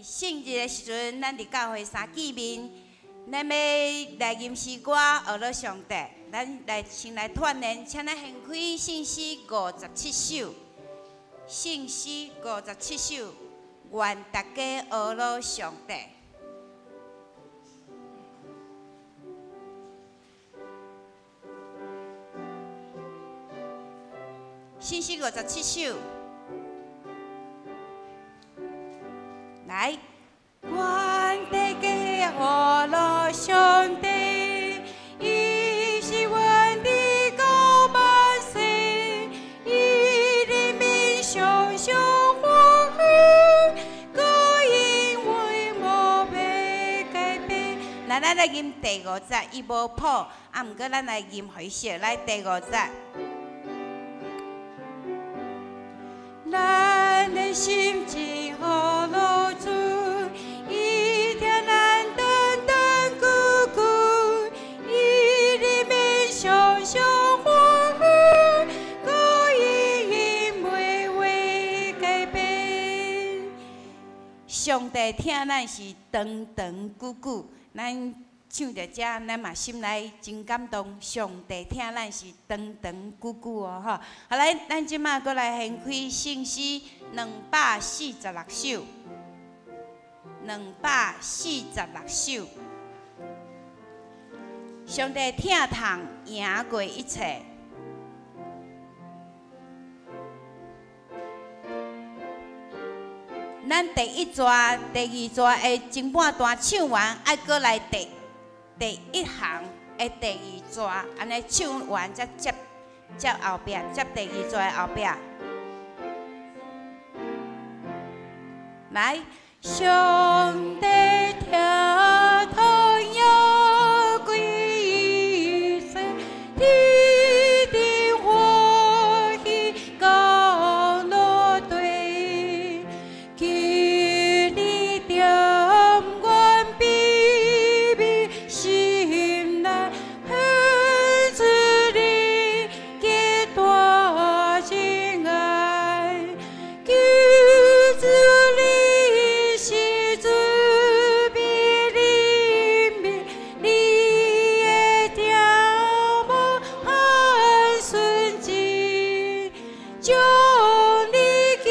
聖日的時陣，咱佇教會三見面，咱欲來吟詩歌，學樂上帝。咱來先來串聯，請咱掀開聖詩五十七首，聖詩五十七首，願大家學樂上帝。聖詩五十七首，來。願大家學樂上帝，伊是阮的高萬歲，伊人民常常歡喜，閣永遠無欲改變。來，咱來吟第五節，伊無譜，啊，毋過咱來吟回旋，來第五節。咱的心情學樂主，伊聽咱等等久久，伊人民常常歡喜，閣永遠袂會改變。上帝帝疼咱是長長久久，咱唱著遮，咱嘛心內真感動。上帝疼咱是長長久久哦，吼！好來，咱這馬閣來掀開聖詩246首，246首。上帝疼痛贏過一切。咱第一逝、第二逝的前半段唱完，愛閣來第一行的第二逝，按呢唱完才接接後壁，接第二逝的後壁。來，上帝疼痛贏過一切，天頂歡喜降落地，求你踮阮卑微心內，顯出你極大情愛，求主你是慈悲憐憫，你的疼無限純真，將你救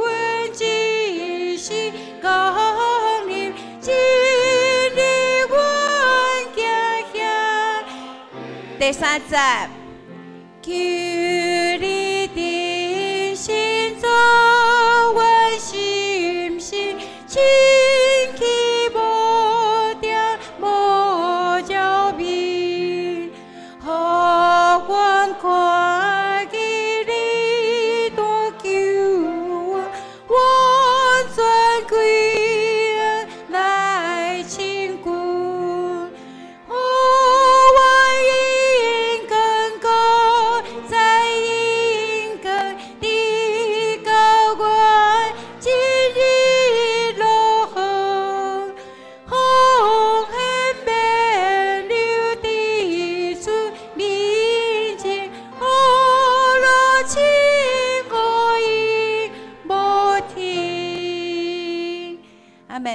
恩之時降臨，今日阮行遐。第三節，求你定心做阮心事，清氣無點無焦味，予阮看見你大救我，完全歸恩來親近。予阮永更閣再永更，直到阮今日落雨，風顯免流佇主面前，予樂清予永無停。阿門。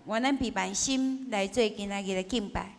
願咱閉萬心來做今仔日的敬拜。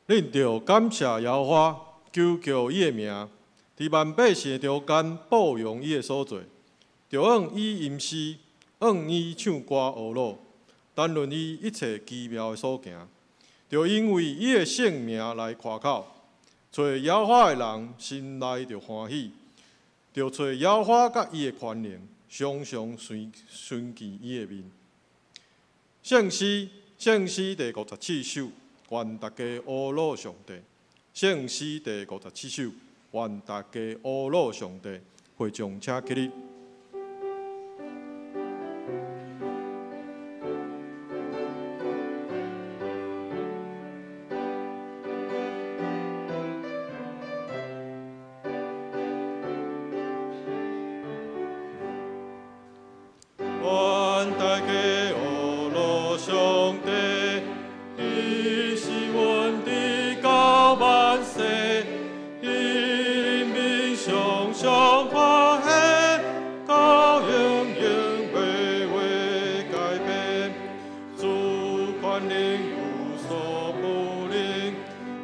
恁著感谢耶和华，求告伊的名，佇萬百姓中間報揚伊的所做，著按伊吟詩，按伊唱歌呵咾，談論伊一切奇妙的所行，著因為伊的聖名來誇口。揣耶和華的人心內著歡喜，著揣耶和華佮伊的權能，常常尋見伊的面。聖詩，聖詩第57首，願大家呵咾上帝。聖詩第57首，願大家呵咾上帝。會眾請起立。願大家呵咾上帝，伊是阮直到萬世，伊人民常常歡喜，到永遠袂會改變。主權能無所不能，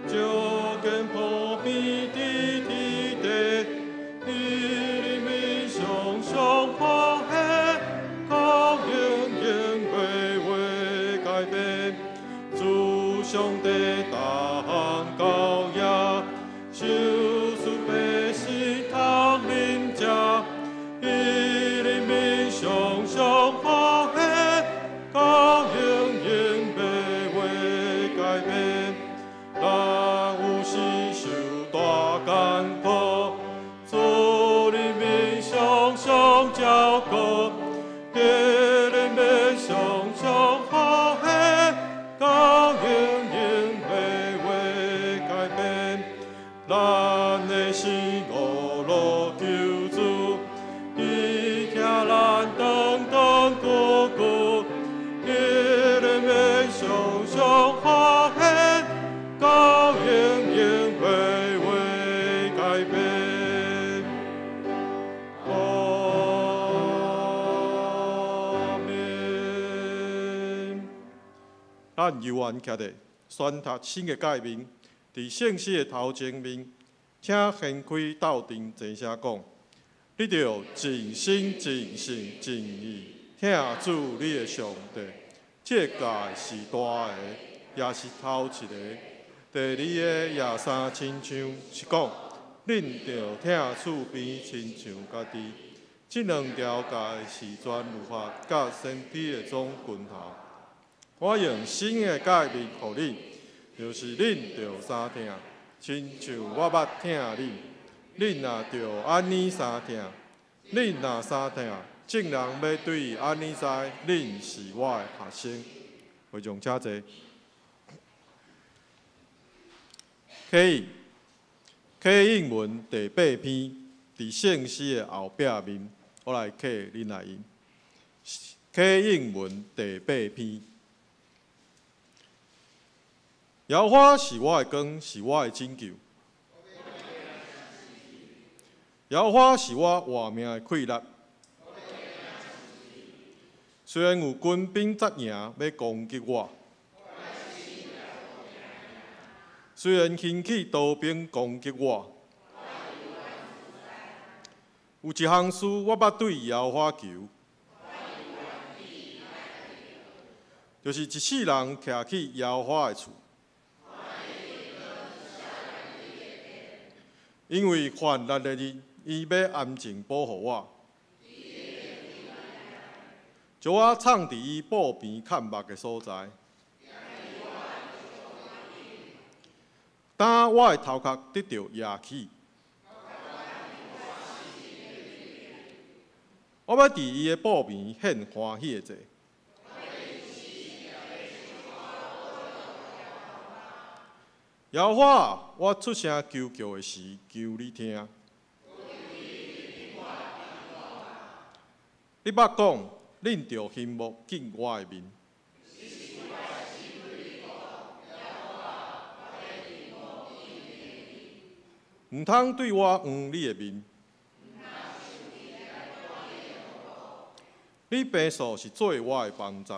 石堅破邊佇天地，伊人民常常歡喜，到永遠袂會改變。主上帝大項高業，賞賜百姓通啉食，伊人民常常歡喜，到永遠袂會改變。咱有時受大艱苦，主人民常常照顧，伊人民常常歡喜，到永遠袂會改變。咱的神呵咾求主，伊聽咱長長久久，伊人民常常歡喜，到永遠袂會改變。阿們。咱猶原徛咧宣讀新的誡命，佇聖詩的頭前面，請掀開鬥陣齊聲講：你著盡心盡性盡意疼主你的上帝。這個誡是大个，也是頭一个。第二个也相親像是講，恁著疼厝邊親像家己。這兩條誡是全律法佮先知的總根頭。我用新的誡命予恁，就是恁著相疼，親像我捌疼恁，恁也著按呢相疼。恁若相疼，眾人欲對按呢知，恁是我的學生。會眾請坐。啟啟應文第八篇，佇聖詩的後壁面，我來啟恁來用。啟應文第八篇。耶和華是我的光，是我的拯救。耶和華是我活命的氣力。雖然有軍兵紮營欲攻擊我，雖然興起刀兵攻擊我，有一項事我捌對耶和華求，就是一世人徛去耶和華的厝。因為患難的日，伊欲安靜保護我，將我藏佇伊布棚崁目的所在。當我的頭殼得著攑起，我欲佇伊的布棚獻歡喜的祭。耶和華，我出聲求告的時，求你聽。你捌講，恁著欣慕見我的面。毋通對我掩你的面。你平素是做我的幫助。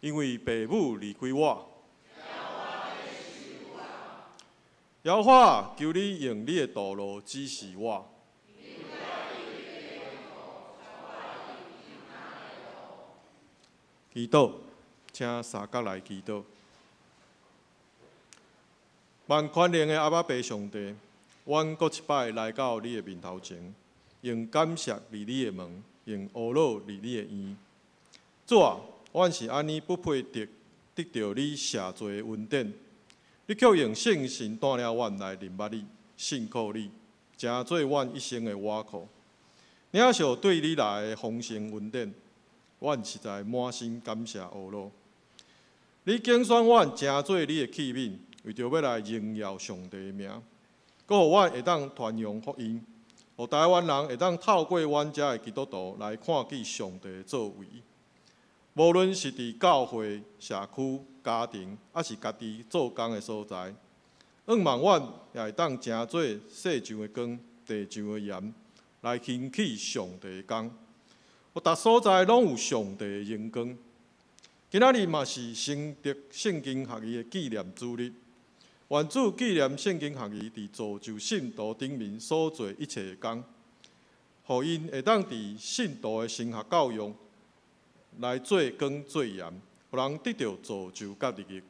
因為父母離開我。耶和華，求你用你的道路指示我。祈禱，請三角來祈禱。萬權能的阿爸父上帝，阮閣一擺來到你的面頭前，用感謝入你的門，用呵咾入你的院。主啊，阮是按呢不配得得著你赦罪的恩典，你卻用聖神帶領阮來認捌你、信靠你，成做阮一生的倚靠。領受對你來的豐盛恩典，阮實在滿心感謝呵咾。你揀選阮成做你的器皿，為著欲來榮耀上帝的名，閣予阮會當傳揚福音，予台灣人會當透過阮遮的基督徒來看見上帝的作為。無論是佇教會、社區、家庭，抑是家己做工的所在，向望阮也會當成做世上的光、地上的鹽，來興起上帝的工。予逐所在攏有上帝的榮光。今仔日嘛是承德聖經學院的紀念主日，願主紀念聖經學院佇造就信徒頂面所做一切的工，予𪜶會當佇信徒的神學教育來做光做鹽，予人得著造就佮利益。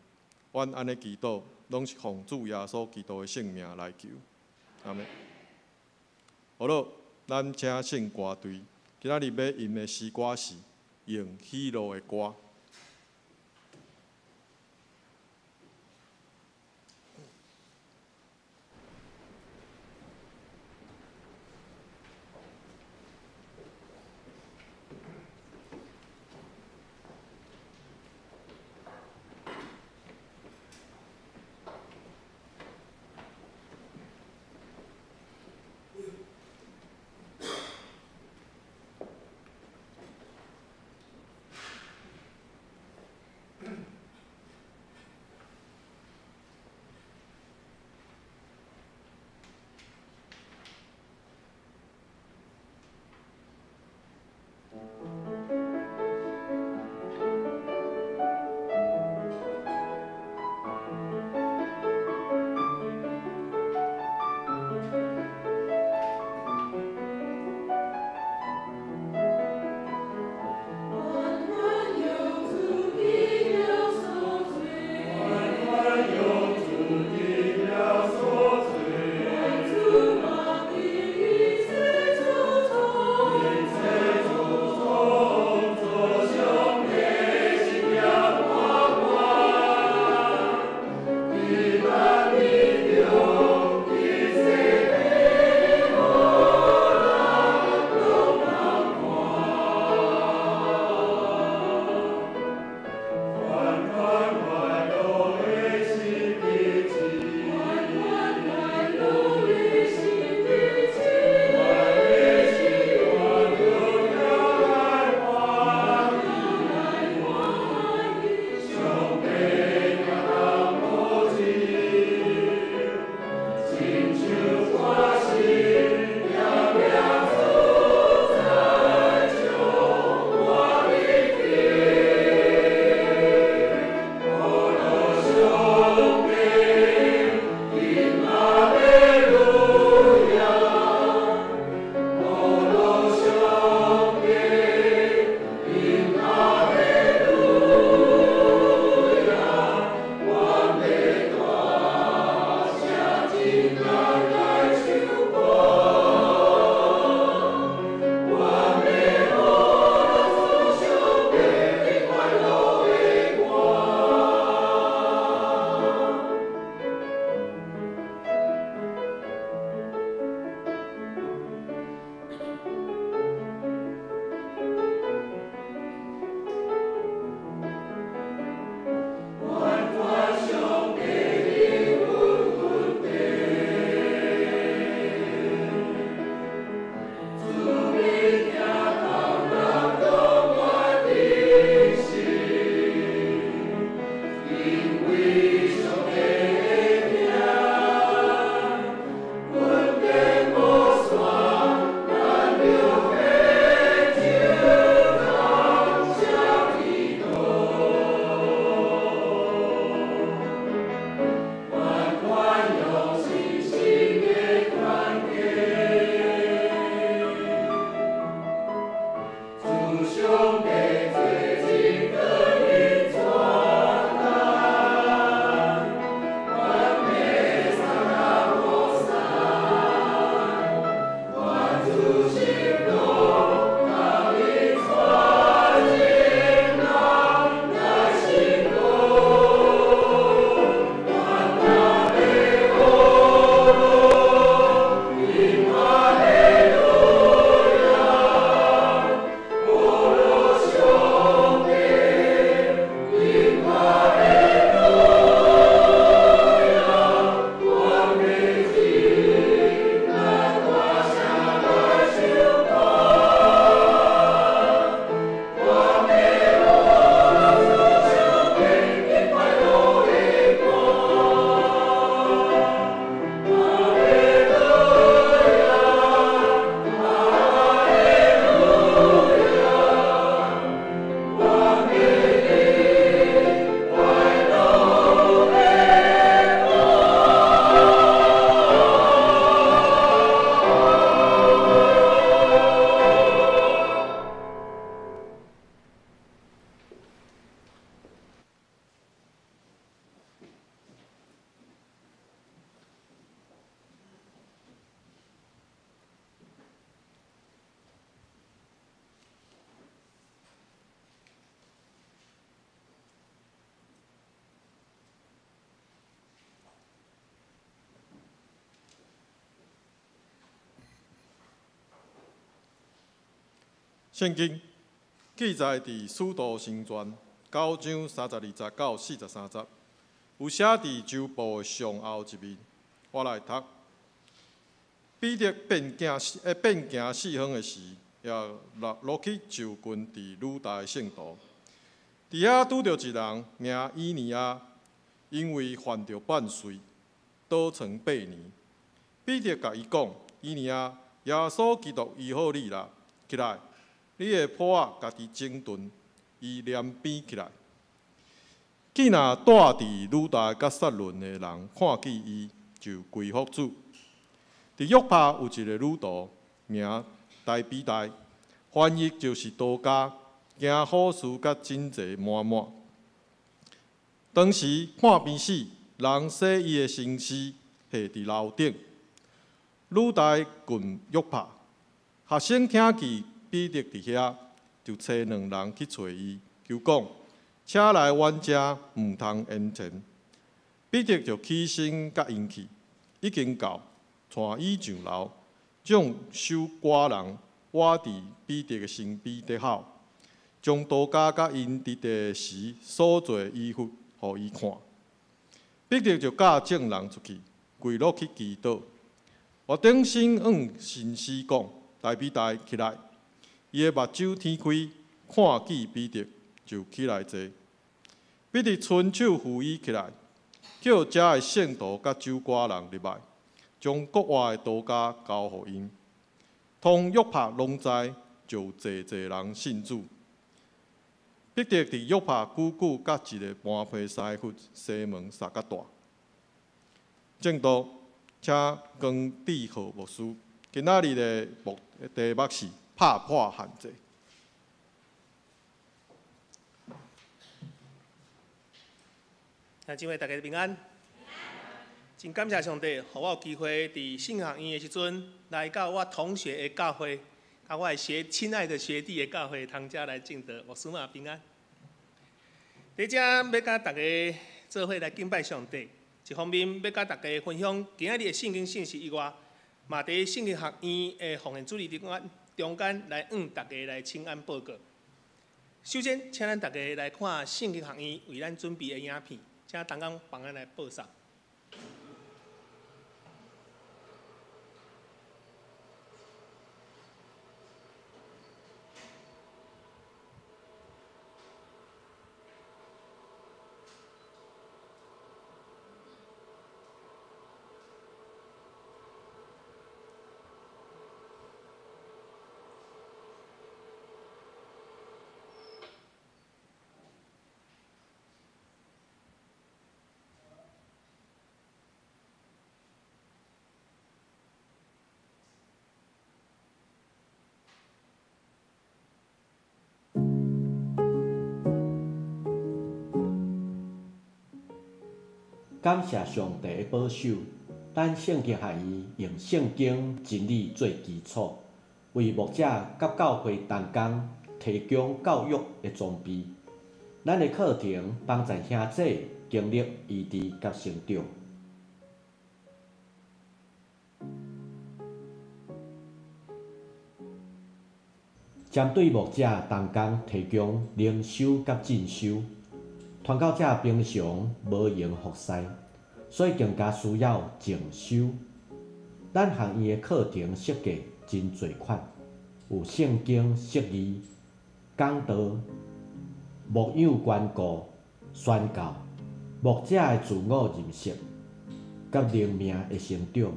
阮按呢祈禱，攏是奉主耶穌基督的聖名來求。阿們。好囉，咱請聖歌隊，今仔日欲吟的詩歌是《用喜樂的歌》。聖經記載佇《使徒行傳》9章32節到43節，有寫佇桌布的上後一面。我來讀。彼得遍行四方的時，也落去就近佇呂大的聖徒。佇遐拄著一人名以尼亞，因為犯著半歲，倒床8年。彼得共伊講：以尼亞，耶穌基督醫好你啦，起來！你的鋪仔家己整頓，伊連變起來。見若住佇呂大佮撒倫的人看見伊，就歸服主。佇約帕有一个女徒，名大比大，翻譯就是多加，行好事佮真濟滿滿。當時看病死，人洗伊的身屍下佇樓頂。呂大近約帕，學生聽見彼得佇遐，就差兩人去揣伊，求講：請來阮遮，毋通延遲。彼得就起身佮𪜶去，已經到，帶伊上樓，將守寡人倚佇彼得的身邊伫候，將多加佮𪜶佇地時所做的衣服予伊看。彼得就佮眾人出去，跪落去祈禱。我頂身向神師講：大比大起來！伊的目睭天開，看見彼得，就起來坐。彼得伸手扶伊起來，叫遮的聖徒佮守寡人入來，將國外的多加交予𪜶。通約帕攏知，就有濟濟人信主。彼得佇約帕久久佮一个盤皮師傅西門捒甲大。正道，請江志浩牧師。今仔日的題目是拍破限制。兄姊妹，大家平安。真感謝上帝，予我有機會佇聖學院的時陣來到我同學的教會，佮我的親愛的學弟的教會，通遮來證道。牧師嘛平安。佇遮欲佮大家做伙來敬拜上帝，一方面欲佮大家分享今仔日的聖經信息以外，嘛佇聖經學院的奉獻主日中間來向大家來請安報告。首先，請咱大家來看聖經學院為咱準備的影片，請同工幫咱來播送。感謝上帝的保守，咱聖經學院用聖經真理做基礎，為牧者佮教會同工提供教育的裝備。咱的課程幫助兄弟經歷醫治佮成長。針對牧者同工提供靈修佮進修。傳教者平常無閒服侍，所以更加需要靜修。咱學院的課程設計真濟款，有聖經釋義、講道、牧養關顧、宣教、牧者的自我認識，佮靈命的成長。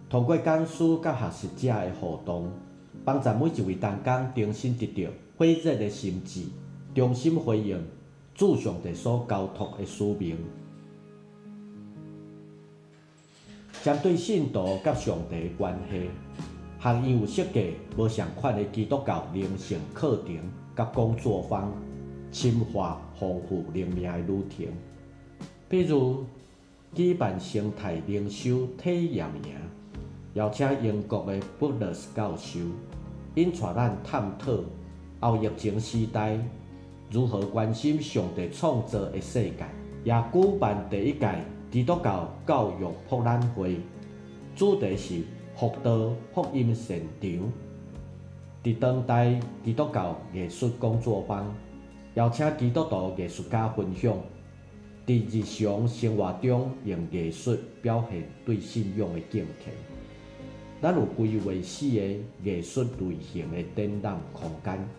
通過講師佮學習者的互動，幫助每一位同工重新得著火熱的心志，重新回應主上帝所交託的使命。針對信徒佮上帝的關係，學院有設計無仝款的基督教靈性課程佮工作坊，深化豐富靈命的旅程。比如舉辦生態靈修體驗營，邀請英國的布勒斯教授，𪜶帶咱探討後疫情時代如何關心上帝創造的世界，也舉辦第一屆基督教教育博覽會，主題是福道福音現場。佇當代基督教藝術工作坊，邀請基督徒藝術家分享，佇日常生活中用藝術表現對信仰的敬虔。咱有規劃四个藝術類型的展覽空間，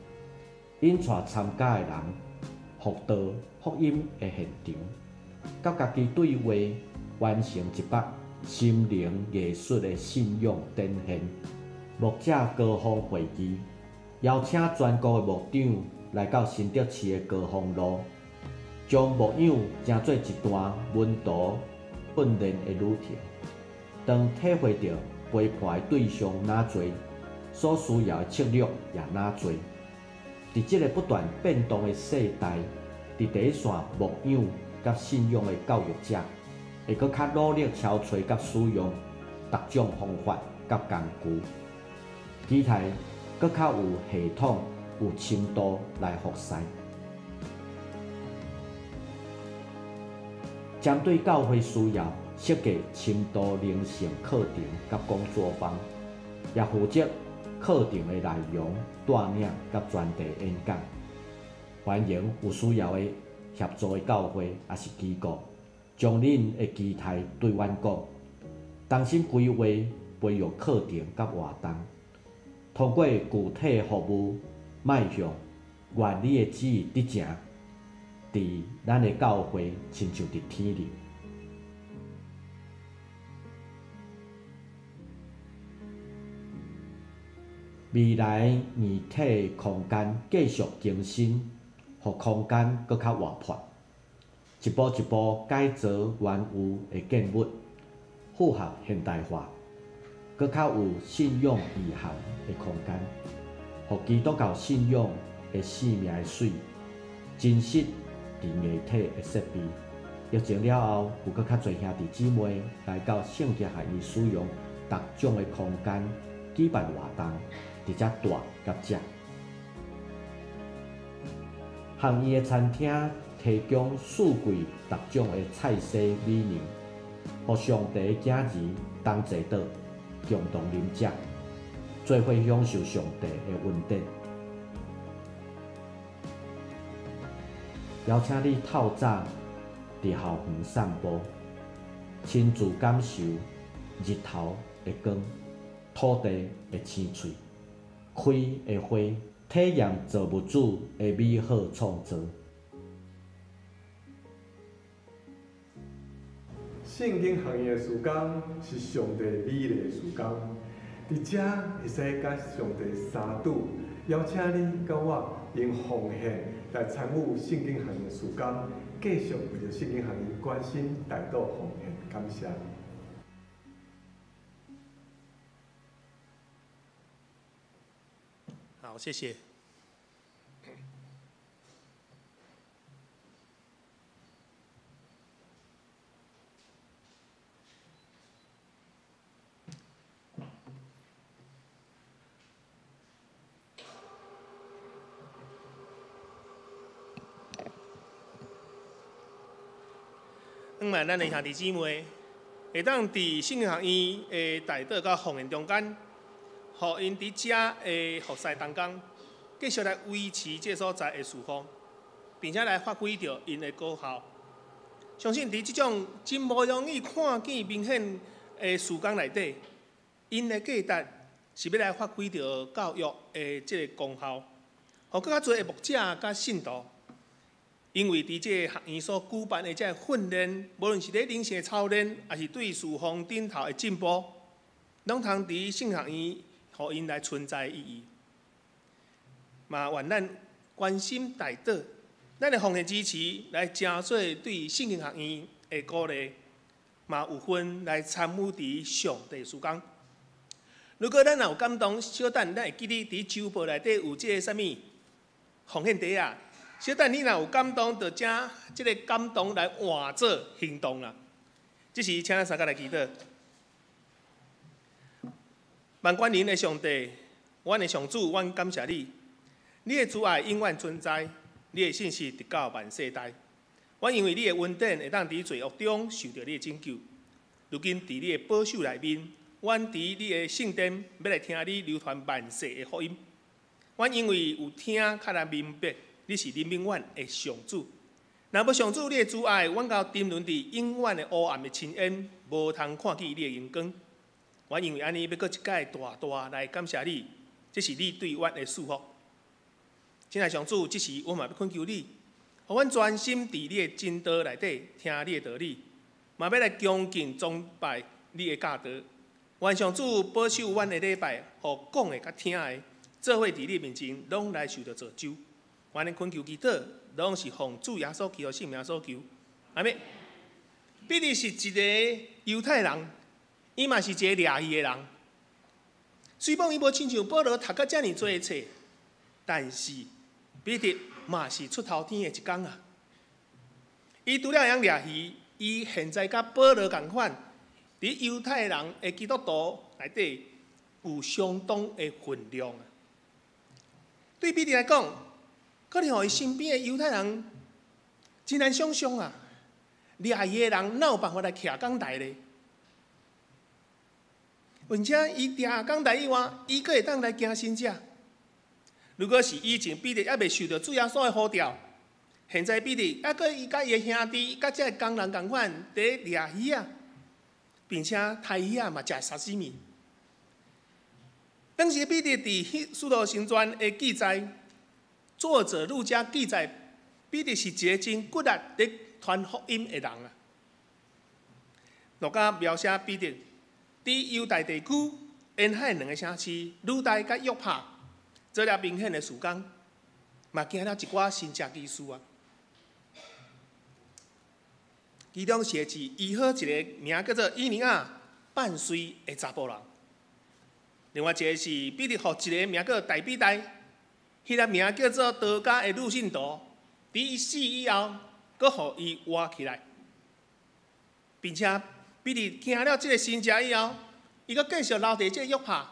引帶參加的人輔導福音的現場，佮家己對話，完成一幅心靈藝術的信仰展現。牧者高峰會議，邀請全國的牧長來到新竹市的高峰路，將牧養成做一段門徒訓練的旅程。當體會著陪伴的對象若濟，所需要的策略也若濟。佇這個不斷變動的世代，佇第一線牧養佮信仰的教育者，會閣較努力敲揣佮使用逐種方法佮工具，期待閣較有系統、有深度來服侍。針對教會需要設計深度靈性課程佮工作坊，也負責課程的內容帶領佮專題演講。歡迎有需要的協助的教會抑是機構，將恁的期待對阮講，同心規劃培育課程佮活動，通過具體服務，邁向願你的旨意得成，佇咱的教會親像佇天裡。未來硬體空間繼續更新，予空間閣較活潑，一步一步改造原有的建物，符合現代化，閣較有信仰意涵的空間，予基督教信仰的生命的水，真實佇硬體的設備。疫情了後，有閣較濟兄弟姊妹來到聖經學院使用逐種的空間舉辦活動，佇遮住佮食。學院的餐廳提供四季逐種的菜色美味，予上帝的囝兒同齊桌共同啉食，做伙享受上帝的恩典。邀請你透早佇校園散步，親自感受日頭的光、土地的青翠、開的花，體驗造物主的美好創造。聖經學院的時間是上帝美麗的時間，佇遮會使佮上帝相拄，邀請你佮我用奉獻來參與聖經學院的時間，繼續為著聖經學院關心代禱奉獻，感謝。好，謝謝。向望咱的兄弟姊妹，會當佇聖經學院的代禱佮奉獻中間，予𪜶佇遮的服侍同工，繼續來維持這所在的事奉，並且來發揮著𪜶的果效。相信佇這種真無容易看見明顯的時間內底，𪜶的價值是欲來發揮著教育的這个功效，予閣較濟的牧者佮信徒。因為佇這个學院所舉辦的這个訓練，無論是咧靈性的操練，抑是對事奉頂頭的進步，攏通佇聖學院予𪜶來存在的意義。嘛，願咱關心代禱，咱的奉獻支持來成做對聖經學院的鼓勵，嘛有份來參與佇上帝事工。如果咱若有感動，小等咱會記得佇週報內底有這个啥物奉獻袋仔。小等你若有感動，就將這个感動來換做行動啦。這時，請咱三個來祈禱。萬軍之上帝，阮的上主，阮感謝你。你的慈愛永遠存在，你的信實直到萬世代。阮因為你的恩典，會當佇罪惡中受著你的拯救。如今佇你的寶手內面，阮佇你的聖殿，欲來聽你流傳萬世的福音。阮因為有聽，較來明白你是憐憫阮的上主。若無上主你的慈愛，阮𠢕沉淪佇永遠的烏暗的深淵，無通看見你的榮光。阮因為按呢，欲閣一擺大大來感謝你，這是你對阮的賜福。親愛上主，這時阮嘛欲懇求你，予阮專心佇你的真道內底聽你的道理，嘛欲來恭敬崇拜你的教導。願上主保守阮的禮拜，予講的佮聽的，做伙佇你面前，攏來受著造就。阮的懇求祈禱，攏是奉主耶穌基督聖名所求。阿們。彼得是一个猶太人，伊嘛是一个掠魚的人。雖罔伊無親像保羅讀甲遮爾濟的冊，但是彼得嘛是出頭天的一工啊！伊除了會曉掠魚，伊現在佮保羅仝款，佇猶太人的基督徒內底有相當的分量啊。對彼得來講，可能予伊身邊的猶太人真難想像啊！掠魚的人哪有辦法來徛講台咧？而且伊徛講台以外，伊閣會當來行神跡。如果是以前彼得猶未受著主耶穌的呼召，現在彼得猶閣伊佮伊的兄弟佮這个工人仝款佇掠魚仔，並且刣魚仔嘛食沙西米。當時彼得佇使徒行傳的記載，作者路加記載，彼得是一个真骨力佇傳福音的人啊。路加描寫彼得佇猶大地區沿海兩个城市呂大佮約帕做了明顯的事工，嘛行了一寡神蹟奇事啊。其中是醫好一个名叫做以尼亞半衰的查埔人。另外一个是彼得予一个名叫大比大，彼个名叫做多加的女信徒，佇伊死以後，閣予伊活起來，並且彼得行了這个神蹟以後，伊閣繼續留佇這个約帕，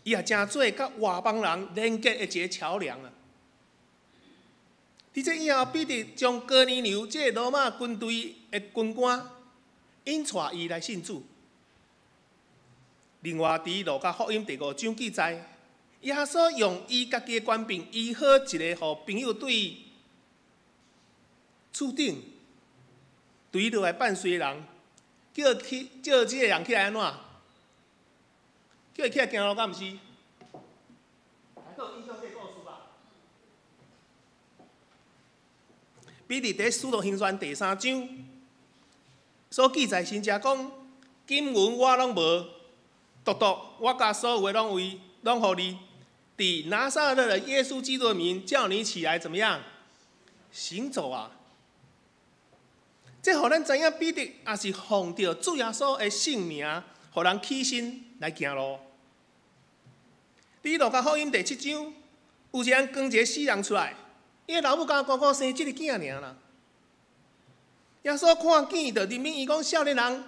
伊也成做佮外邦人連結的一个橋梁啊。佇這以後，彼得將哥尼流這个羅馬軍隊的軍官引帶伊來信主。另外，佇路加福音第五章記載，耶穌用伊家己的權柄醫好一个予朋友對厝頂墜落來半衰的人，叫去叫這个人起來按怎？叫伊起來行路，敢毋是？閣有印象這个故事吧？彼得佇使徒行傳第三章所記載，神跡講金銀我攏無。獨獨，我共所有的攏為攏予你，佇拿撒勒的耶穌基督的名，叫你起來怎麼樣？行走啊！這予咱知影，彼得也是奉著主耶穌的聖名，予人起身來行路。佇路加福音第七章，有一个人扛一个死人出來，伊的老母佮姑姑生這个囝爾啦。耶穌看見，就憐憫伊講：少年人，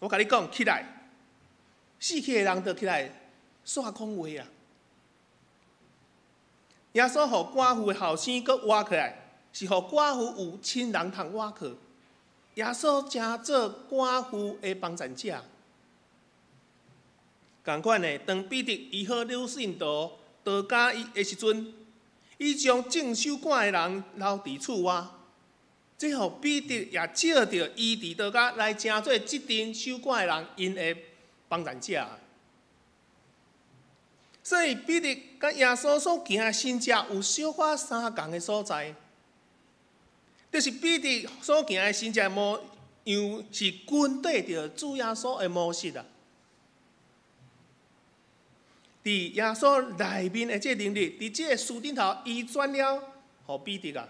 我共你講，起來！死去的人就起來煞講話啊！耶穌予寡婦的後生閣活起來，是予寡婦有親人通倚靠。耶穌成做寡婦的幫贊者。仝款的，當彼得醫好女信徒多加伊的時陣，伊將種守館的人留佇厝外，這予彼得也借著醫治多加來成做這陣守館的人𪜶的幫贊者。所以彼得佮耶穌所行的神跡有小可相仝的所在，就是彼得所行的神跡模樣是跟綴著主耶穌的模式啊。佇耶穌內面的這个能力，佇這个樹頂頭移轉了，予彼得啊。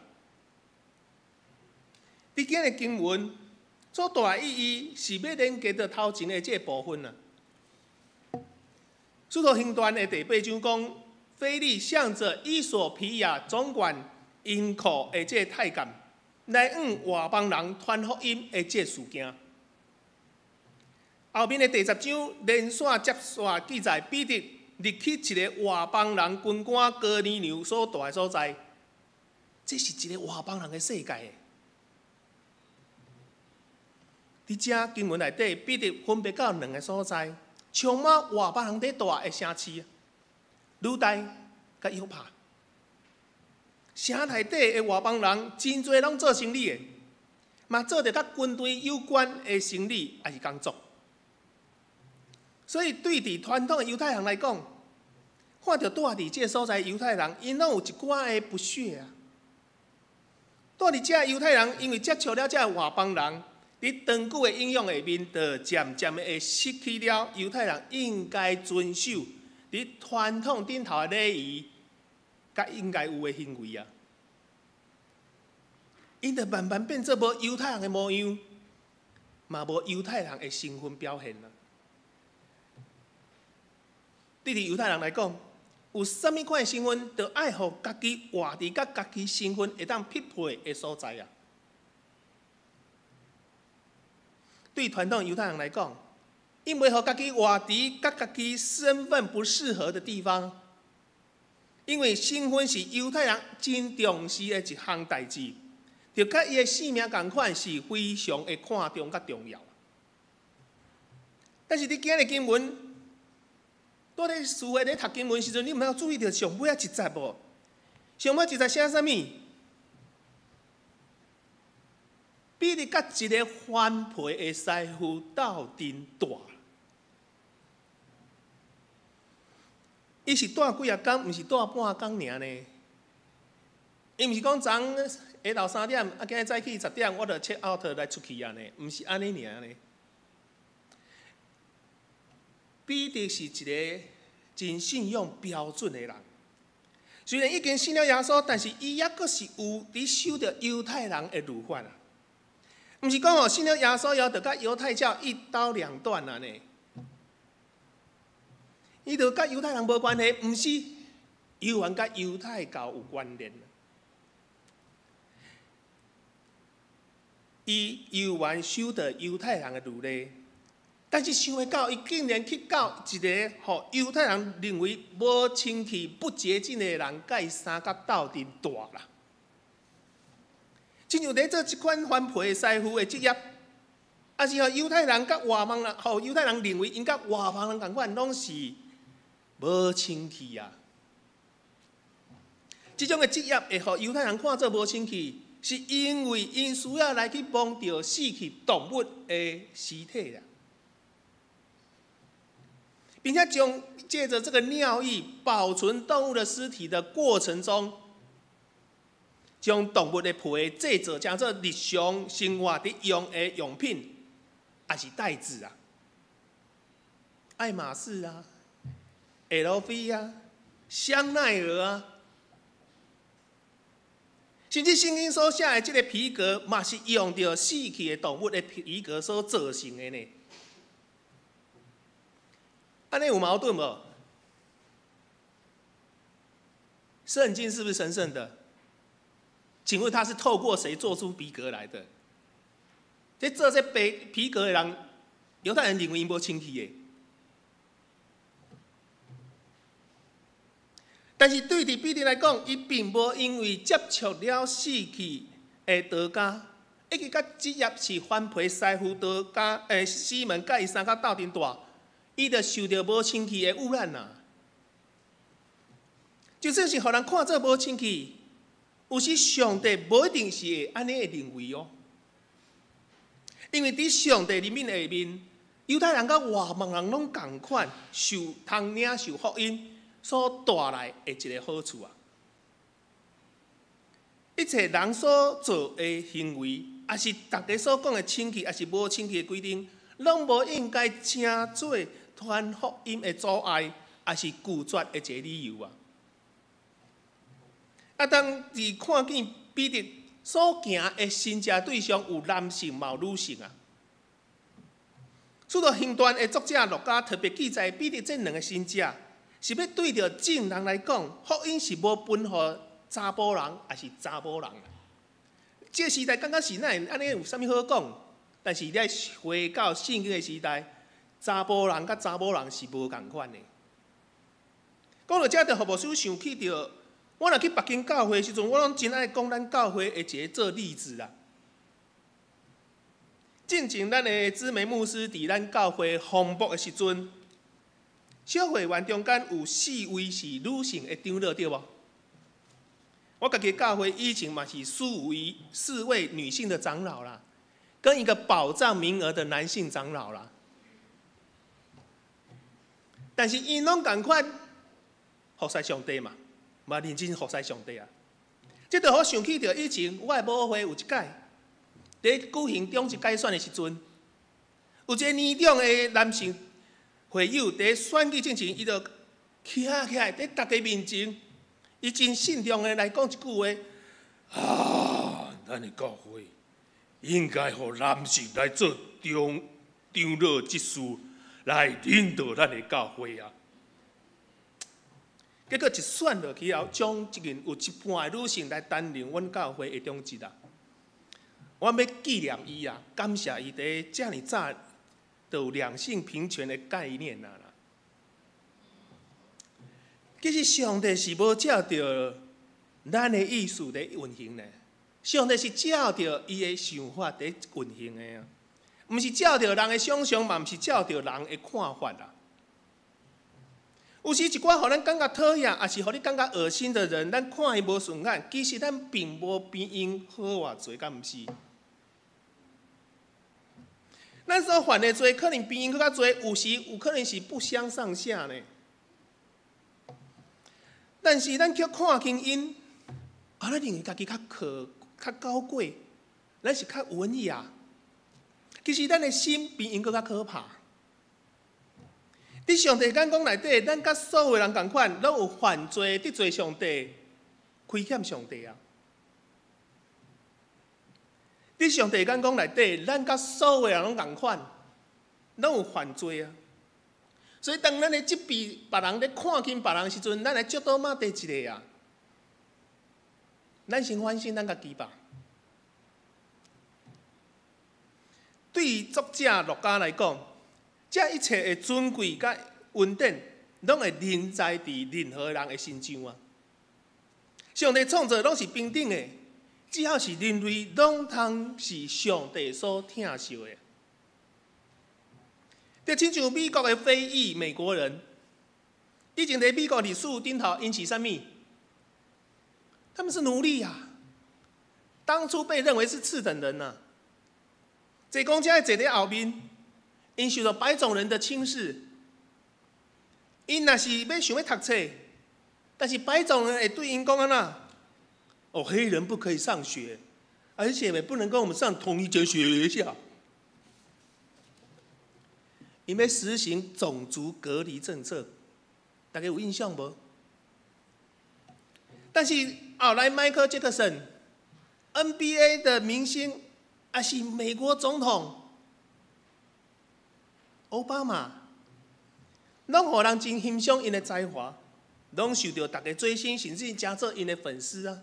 佇今日經文所大的意義是欲連結著頭前的這个部分啊。使徒行傳的第八章講，腓利向著衣索比亞總管銀庫的這个太監，來向外邦人傳福音的這个事件。後面的第十章連線接線記載，彼得入去一个外邦人軍官哥尼流所蹛的所在，這是一个外邦人的世界。佇這經文內底，彼得分別到兩个所在，充滿外邦人佇蹛的城市，呂大佮佮约帕。城内底的外邦人真濟攏做生理的，嘛做著佮軍隊有關的生理，抑是工作。所以對佇傳統的猶太人來講，看著住佇這个所在猶太人，𪜶攏有一寡的不屑啊。住佇遮猶太人，因為接觸了這外邦人，佇長久的影響下面，就漸漸的會失去了猶太人應該遵守佇傳統頂頭的禮儀，佮應該有的行為啊。𪜶就慢慢變做無猶太人的模樣，嘛無猶太人的身份表現啊。對佇猶太人來講，有啥物款的身份，就愛予家己活佇佮家己身份會當匹配的所在啊。對傳統猶太人來講，𪜶袂予家己活佇佮家己身份不適合的地方，因為身份是猶太人真重視的一項代誌，就佮伊的性命仝款，是非常的看重佮重要。但是你今日經文，蹛咧思維咧讀經文時陣，你毋通注意著上尾仔一節無？上尾一節寫啥物？彼得佮一个番皮的師傅鬥陣蹛，伊是蹛幾仔工，毋是蹛半工爾呢。伊毋是講昨昏下晝3點，啊今日早起10點，我就 check out 來出去啊呢，毋是按呢爾呢。彼得是一个真信仰標準的人，雖然已經信了耶穌，但是伊猶閣是有佇守著猶太人的律法啊。毋是講哦，信了耶穌以後，就佮猶太教一刀兩斷啊呢。伊就佮猶太人無關係，毋是，猶原佮猶太教有關聯。伊猶原守著猶太人的律例。但是想袂到，伊竟然去到一個予猶太人認為無清氣、不潔淨的人，佮伊相佮鬥陣蹛啦。親像佇做這款番皮的師傅的職業，抑是予猶太人佮外邦人，予猶太人認為𪜶佮外邦人仝款，攏是無清氣啊。這種的職業會予猶太人看做無清氣，是因為𪜶需要來去摸著死去動物的屍體啦。並且將借著這個尿液保存動物的屍體的過程中，將動物的皮製作成做日常生活佇用的用品，抑是袋子啊，愛馬仕啊，LV 啊，香奈兒啊，甚至聖經所寫的這個皮革，嘛是用著死去的動物的皮革所做成的呢。按呢有矛盾無？聖經是不是神聖的？請問他是透過誰做出皮革來的？這做這皮革的人，猶太人認為𪜶無清氣的。但是對佇彼得來講，伊並無因為接觸了死去的道家，以及佮職業是番皮師傅道家的西門，佮伊相佮鬥陣蹛。伊就受著無清氣的污染啊！就算是予人看做無清氣，有時上帝無一定是會按呢會認為哦。因為佇上帝憐憫下面，猶太人佮外邦人攏仝款受通領受福音所帶來的一個好處啊！一切人所做的行為，抑是逐家所講的清氣，抑是無清氣的規定，攏無應該成做傳福音的阻礙，抑是拒絕的一個理由啊！啊，當佇看見彼得所行的神跡對象有男性嘛有女性啊。使徒行傳的作者路加特別記載彼得這兩个神跡，是欲對著眾人來講，福音是無分予查埔人抑是查某人。這个時代感覺是哪會按呢有啥物好講？但是你愛回到聖經的時代，查埔人佮查某人是無仝款的。講到這，就予牧師想起著，我若去別間教會的時陣，我攏真愛講咱教會的一个做例子啦。進前咱的姊妹牧師佇咱教會訪牧的時陣，小會員中間有四位是女性的長老，對無？我家己教會以前嘛是四位女性的長老啦，跟一個保障名額的男性長老啦。但是𪜶攏仝款服侍上帝嘛，嘛認真服侍上帝啊。這就予我想起著以前我的母會有一擺，佇舉行長執改選的時陣，有一個年長的男性會友佇選舉進前，伊就徛起來佇大家面前，伊真慎重的來講一句話：啊，咱的教會應該予男性來做長老執事，來領導咱的教會啊！結果一選落去後，將近有一半的女性來擔任阮教會的長執啊！我欲紀念伊啊，感謝伊佇遮爾早就有兩性平權的概念啊啦。其實上帝是無照著咱的意思佇運行的，上帝是照著伊的想法佇運行的啊，毋是照著人的想象，嘛毋是照著人的看法啦。有時一寡予咱感覺討厭，抑是予你感覺噁心的人，咱看伊無順眼，其實咱並無比𪜶好偌濟，敢毋是？咱所犯的罪，可能比𪜶閣較濟，有時有可能是不相上下呢。但是咱卻看輕𪜶，啊，咱認為家己較可、較高貴，咱是較文雅。其實咱的心比𪜶閣較可怕。佇上帝眼光內底，咱佮所有人仝款，攏有犯罪得罪上帝、虧欠上帝啊！佇上帝眼光內底，咱佮所有人攏仝款，攏有犯罪啊！所以當咱咧責備別人咧看輕別人時陣，咱來祝禱嘛第一個啊！咱先反省咱家己吧。對作者路加來講，這一切的尊貴佮恩典，攏會臨在佇任何人的身上啊！上帝創造攏是平等的，只要是人類，攏通是上帝所疼惜的。就親像美國的非裔美國人，以前佇美國歷史頂頭，𪜶是啥物？他們是奴隸啊！當初被認為是次等人啊！坐公車坐佇後面，𪜶受到白種人的輕視。𪜶若是欲想欲讀冊，但是白種人會對𪜶講按怎？哦，黑人不可以上學，而且也不能跟我們上同一間學校。𪜶欲實行種族隔離政策，大家有印象無？但是後來邁克傑克遜，NBA 的明星，抑是美國總統奧巴馬，攏予人真欣賞𪜶的才華，攏受著大家追星，甚至成做𪜶的粉絲啊。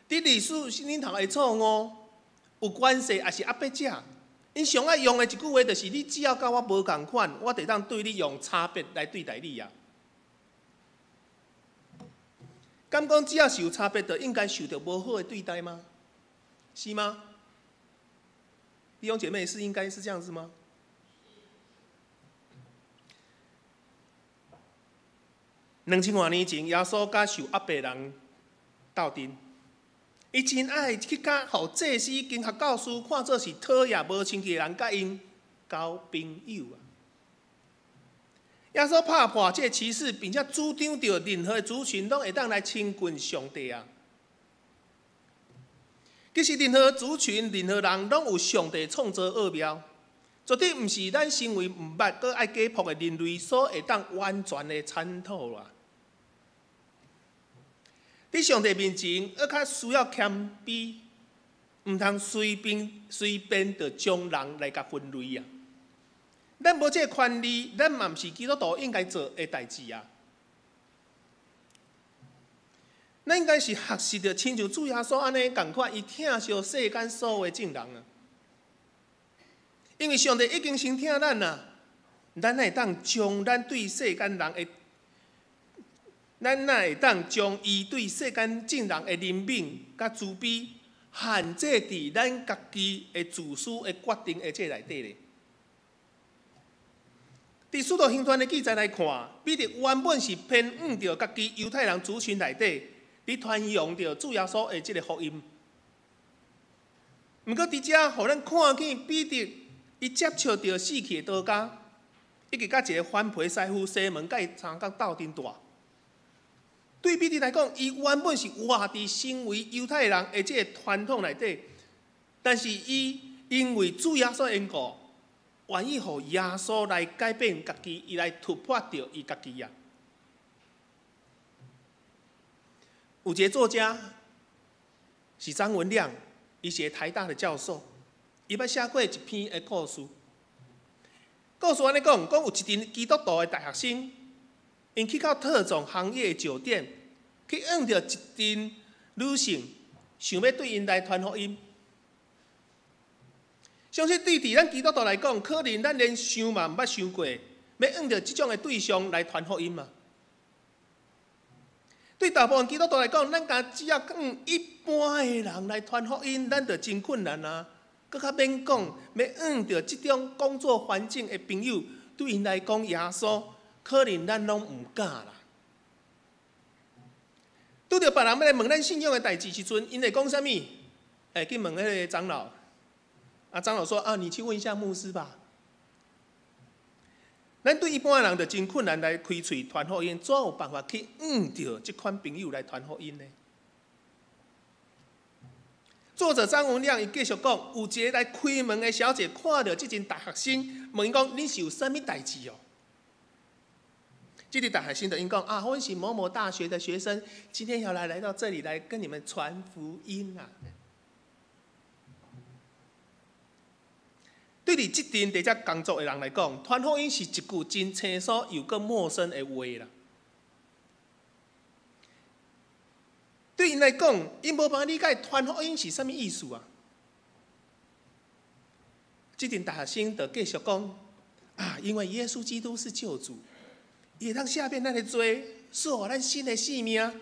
佇歷史頂頭的錯誤，有關係抑是壓迫者，𪜶上愛用的一句話就是：你只要佮我無仝款，我就當對你用差別來對待你啊。敢講只要是有差別，就應該受著無好的對待嗎？是嗎？弟兄姐妹是應該是這樣子嗎？2000外年前，耶穌佮受壓迫人鬥陣，伊真愛去佮予祭司、經學教師看做是討厭、無親近的人，佮𪜶交朋友啊！耶穌拍破這個歧視，並且主張著任何族群攏會當來親近上帝啊！其實任何族群、任何人攏有上帝創造奧妙，絕對毋是咱身為毋捌、閣愛解剖的人類所會當完全的參透啊！佇上帝面前，閣較需要謙卑，毋通隨便隨便就將人來共分類啊！咱無這個權利，咱嘛毋是基督徒應該做的代誌啊！咱應該是學習著親像主耶穌按呢仝款，伊疼惜世間所有的眾人啊！因為上帝已經先疼咱啊，咱會當將咱對世間人的，咱哪會當將伊對世間眾人的憐憫佮慈悲，限制佇咱家己的自私的決定的這內底咧？佇使徒行傳的記載來看，彼得原本是偏向著家己猶太人族群內底，佇傳揚著主耶穌的這个福音。毋過佇遮，予咱看見彼得伊接觸著死去的多加，以及佮一个番婆師傅西門，佮伊相共鬥陣蹛。對彼得來講，伊原本是活佇成為猶太人的這个傳統內底，但是伊因為主耶穌的緣故，願意予耶穌來改變家己，伊來突破著伊家己啊。有一个作家是張文亮，伊是個台大的教授，伊捌寫過一篇的故事。故事按呢講，講有一陣基督徒的大學生，𪜶去到特種行業的酒店，去遇著一陣女性，想欲對𪜶來傳福音。相信對佇咱基督徒來講，可能咱連想嘛毋捌想過，欲遇著這種的對象來傳福音嘛。對大部分基督徒來講，咱敢只要遇一般的人來傳福音，咱就真困難啊！閣較免講，欲遇著這種工作環境的朋友，對𪜶來講，耶穌可能咱攏毋敢啦。拄著別人欲來問咱信仰的代誌時陣，𪜶會講啥物？會去問彼个長老。啊，長老說：啊，你去問一下牧師吧。咱對一般人就真困難來開喙傳福音，怎有辦法去遇著這款朋友來傳福音呢？作者張文亮伊繼續講，有一个來開門的小姐看著這陣大學生，問伊講：你是有啥物代誌哦？這个大學生就𪜶講：啊，阮是某某大學的學生，今天要來到這裡來跟你們傳福音啊！對佇這陣佇遮工作的人來講，傳福音是一句真生疏又閣陌生的話啦。對𪜶來講，𪜶無辦法理解傳福音是啥物意思啊。這陣大學生就繼續講：啊，因為耶穌基督是救主，伊會當赦免咱的罪，賜予咱新的生命。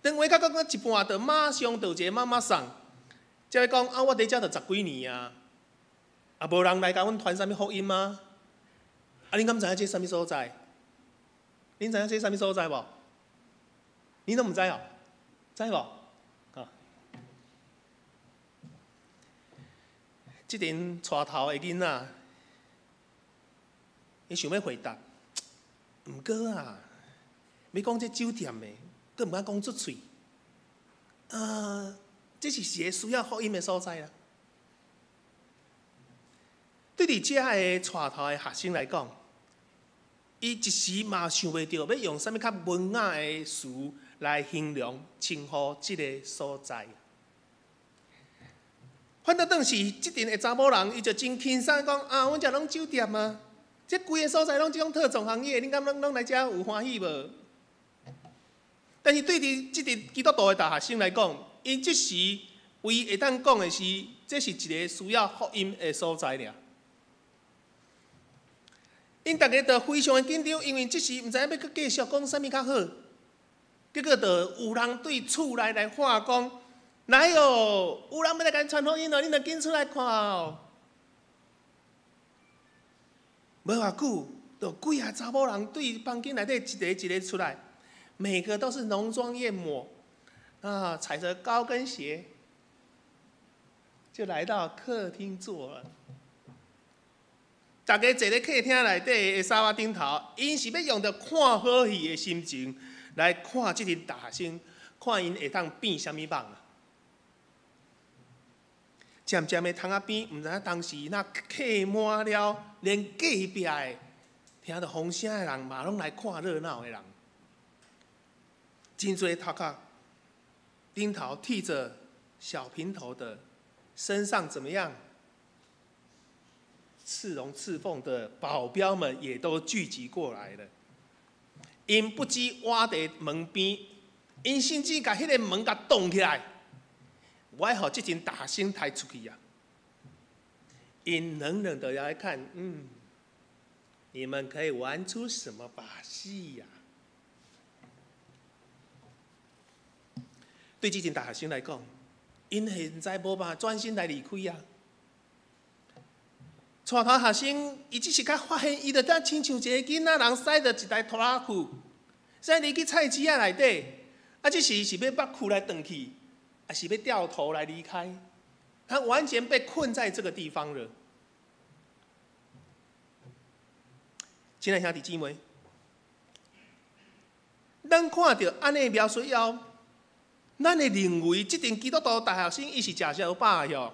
當話到講到一半，就馬上就有一個媽媽桑，才會講：啊，我佇遮都十幾年啊。啊，無人來共阮傳啥物福音嗎？啊，恁敢知影這啥物所在？恁知影這啥物所在無？恁攏毋知哦？知無？啊！這陣帶頭的囡仔，伊想欲回答，毋過啊，欲講這酒店的，閣毋敢講出喙。啊，這是一个需要福音的所在啦。對佇遮个帶頭的學生來講，伊一時嘛想袂著欲用啥物較文雅的詞來形容稱呼這个所在。反倒轉是這陣的查某人，伊就真輕鬆講啊，阮遮攏酒店啊，這規个所在攏這種特種行業，恁敢攏攏來遮有歡喜無？但是對佇這陣基督徒的大學生來講，𪜶這時唯一會當講的是，這是一个需要福音的所在爾。𪜶逐家都非常的緊張，因為這時毋知影欲閣繼續講啥物較好。結果就有人對厝內來喊講：來哦，有人欲來共恁傳福音哦，恁著緊出來看哦。無偌久，就幾个查某人對房間內底一个一个出來，每個都是濃妝豔抹，啊，踩著高跟鞋，就來到客廳坐了。逐家坐咧客廳內底的沙發頂頭，𪜶是欲用著看好戲的心情來看這陣大學生，看𪜶會當變啥物夢啊！漸漸的，窗仔邊毋知影當時若客滿了，連隔壁的聽著風聲的人嘛攏來看熱鬧的人，真濟頭殼頂頭剃著小平頭的，身上怎麼樣？刺龍刺鳳的保鏢們也都聚集過來了。𪜶不止倚佇門邊，𪜶甚至共彼个門共擋起來，我愛予這陣大學生刣出去啊！𪜶冷冷的來看，你們可以玩出什麼把戲呀？對這陣大學生來講，𪜶現在無辦法專心來離開啊！帶頭學生，伊只是較發現，伊就當親像一个囡仔人，駛著一台拖拉機，駛入去菜市仔內底，啊，這時是欲縛褲來轉去，抑是欲掉頭來離開？他完全被困在這個地方了。親愛兄弟姊妹，咱看著按呢描述以後，咱會認為這陣基督徒大學生伊是食燒飽的喲，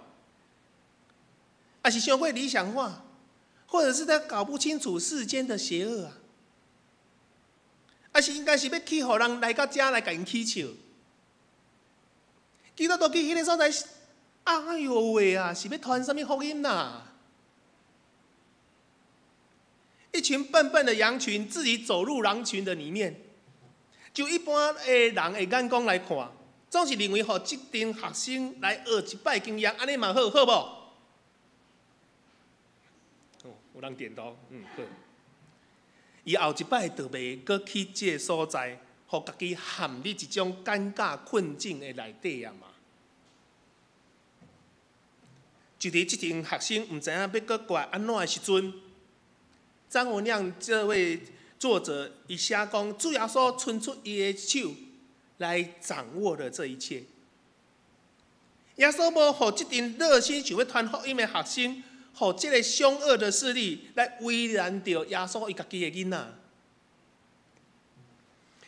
抑是傷過理想化，或者是他搞不清楚世間的邪惡啊？抑是應該是欲去予人來到遮來共𪜶起笑？基督徒去彼个所在，哎喲喂啊，是欲傳啥物福音啦？一群笨笨的羊群自己走入狼群的裡面，就一般的人的眼光來看，總是認為予這陣學生來學一擺經驗，按呢嘛好，好無？哦，有人點頭，嗯，好。伊後一擺就袂閣去這个所在，予家己陷入一種尷尬困境的內底啊嘛。就佇這陣學生毋知影欲閣過來按怎的時陣，張文亮這位作者伊寫講，主耶穌伸出伊的手來掌握了這一切。耶穌無予這陣熱心想欲傳福音的學生，予這個兇惡的勢力來為難著耶穌伊家己的囡仔。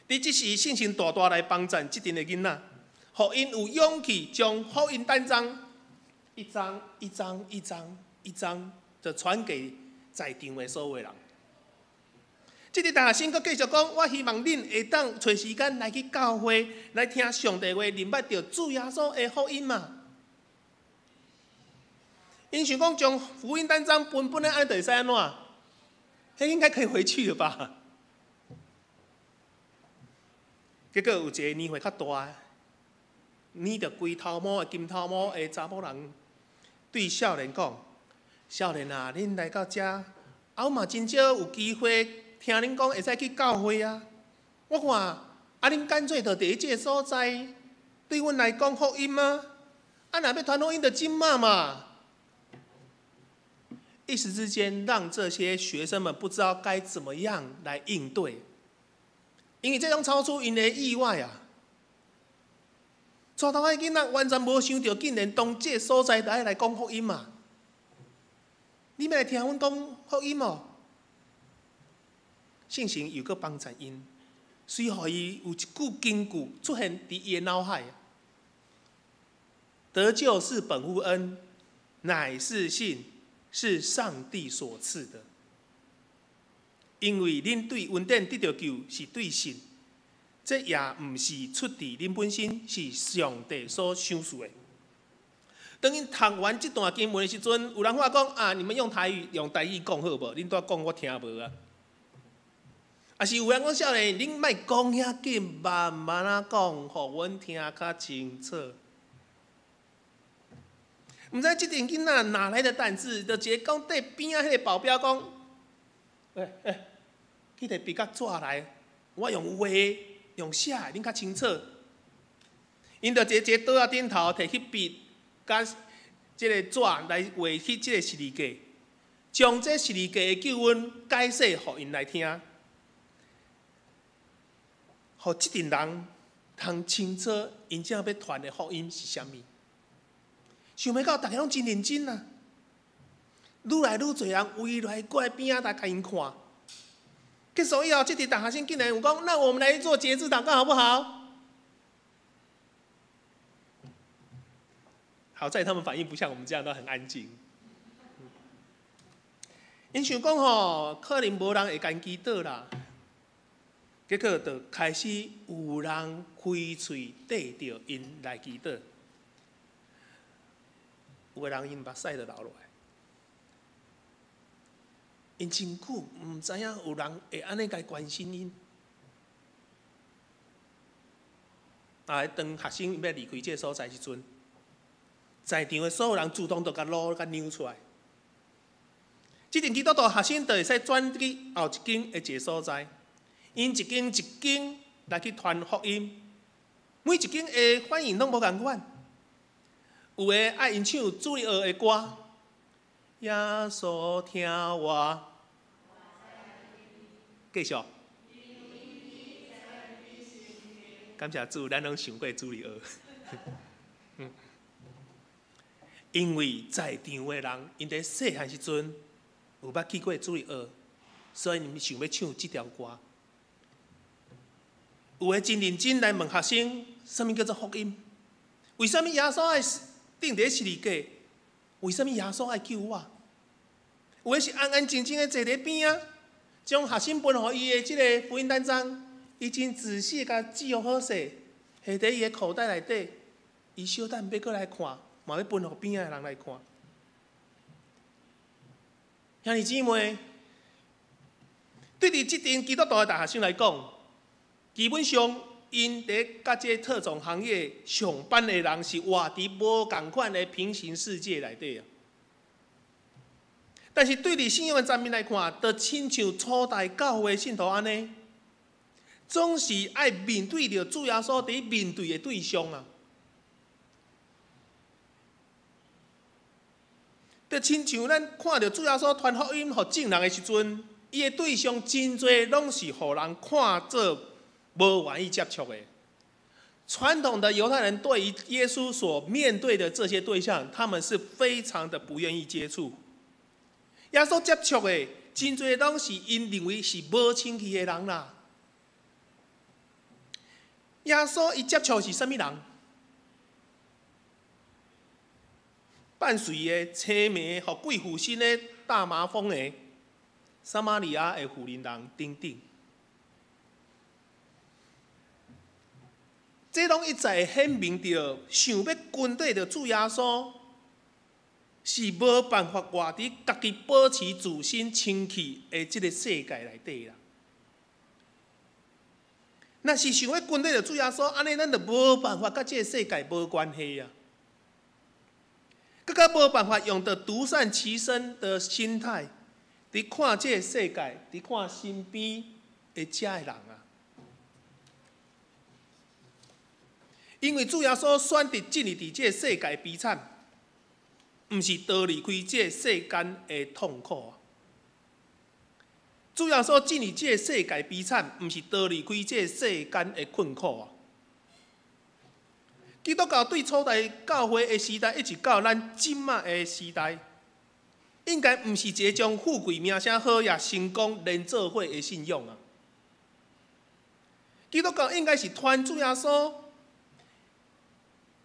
佇這時，聖神大大來幫贊這陣的囡仔，予𪜶有勇氣將福音單張一張一張一張一張就傳給在場的所有人。這個大學生閣繼續講，我希望恁會當揣時間來去教會，來聽上帝話，認捌著主耶穌的福音嘛。𪜶想講將福音單張分分的按就會使按怎？彼應該可以回去了吧？結果有一個年歲較大，染著規頭毛的金頭毛的查某人，對少年講：少年啊，恁來到遮，啊，阮嘛真少有機會聽恁講會使去教會啊。我看，啊，恁乾脆就佇這个所在，對阮來講福音啊。啊，若欲傳福音，就這馬嘛。一時之間，讓這些學生們不知道該怎麼樣來應對，因為這種超出𪜶的意外啊！帶頭的囡仔完全無想著，竟然當這个所在來來講福音嘛！你欲來聽阮講福音哦？聖神又閣幫贊𪜶，隨予伊有一句金句出現佇伊的腦海：得救是本乎恩，乃是信，是上帝所賜的。因為恁對恩典得著救是對信，這也毋是出自恁本身，是上帝所賞賜的。當𪜶讀完這段經文的時陣，有人話講啊，你們用台語用台語講好無？恁拄仔講我聽無啊。抑是有人講少年，恁莫講遐緊，慢慢仔講，予阮聽較清楚。毋知這陣囡仔哪來的膽子，就一个講對邊仔彼个保鏢講，欸欸，去提筆佮紙來，我用畫用寫的，恁較清楚。𪜶就一个一个桌仔頂頭提去筆，佮這个紙來畫起這个十字架，將這十字架的救恩解釋予𪜶來聽，予這陣人通清楚𪜶正欲傳的福音是啥物。想袂到，逐家攏真認真啊！愈來愈濟人圍來過來邊仔來共𪜶看。結束以後，這陣大學生竟然有講：“那我們來做決志禱告好不好？”好在他們反應不像我們這樣都很安靜。𪜶想講吼，可能無人會共祈禱啦。結果就開始有人開喙綴著𪜶來祈禱。有的人𪜶目屎就流落來，𪜶真久毋知影有人會按呢共關心𪜶。啊，當學生欲離開這个所在時陣，在場的所有人自動就共路共讓出來。這陣基督徒學生就會使轉去後一間的一个所在，𪜶一間一間來去傳福音，每一間的反應攏無仝款。有的愛𪜶唱主日學的歌，耶穌聽我。繼續。感謝主，咱攏上過主日學。因為在場的人，𪜶佇細漢時陣有捌去過主日學，所以𪜶想欲唱這條歌。有的真認真來問學生，啥物叫做福音？為啥物耶穌愛釘佇十字架？為啥物耶穌愛救我？有的是安安靜靜的坐佇邊仔，將學生分予伊的這个福音單張，伊真仔細共記好勢，下佇伊的口袋內底，伊小等欲閣來看，嘛欲分予邊仔的人來看。兄弟姊妹，對佇這陣基督徒的大學生來講，基本上，𪜶佇佮這特種行業上班的人是活佇無仝款的平行世界內底啊。但是對佇信仰的層面來看，就親像初代教會信徒按呢，總是愛面對著主耶穌佇面對的對象啊。就親像咱看著主耶穌傳福音予眾人的時陣，伊的對象真濟攏是予人看做無願意接觸的。傳統的猶太人對於耶穌所面對的這些對象，他們是非常的不願意接觸。耶穌接觸的真濟攏是𪜶認為是無清氣的人啦。耶穌伊接觸是啥物人？伴隨的青梅予鬼附身的大麻風的撒瑪利亞的婦人人等等。這攏一再顯明著，想欲跟綴著主耶穌，是無辦法活佇家己保持自身清氣的這个世界內底啦。若是想欲跟綴著主耶穌，按呢咱就無辦法佮這个世界無關係啊，閣較無辦法用著獨善其身的心態，佇看這个世界，佇看身邊的遮的人啊。因為主耶穌選擇進入佇這个世界悲慘，毋是逃離開這个世間的痛苦啊！主耶穌進入這个世界悲慘，毋是逃離開這个世間的困苦啊！基督教對初代教會的時代，一直到咱這馬的時代，應該毋是一个將富貴名聲好業成功連做伙的信仰啊！基督教應該是傳主耶穌。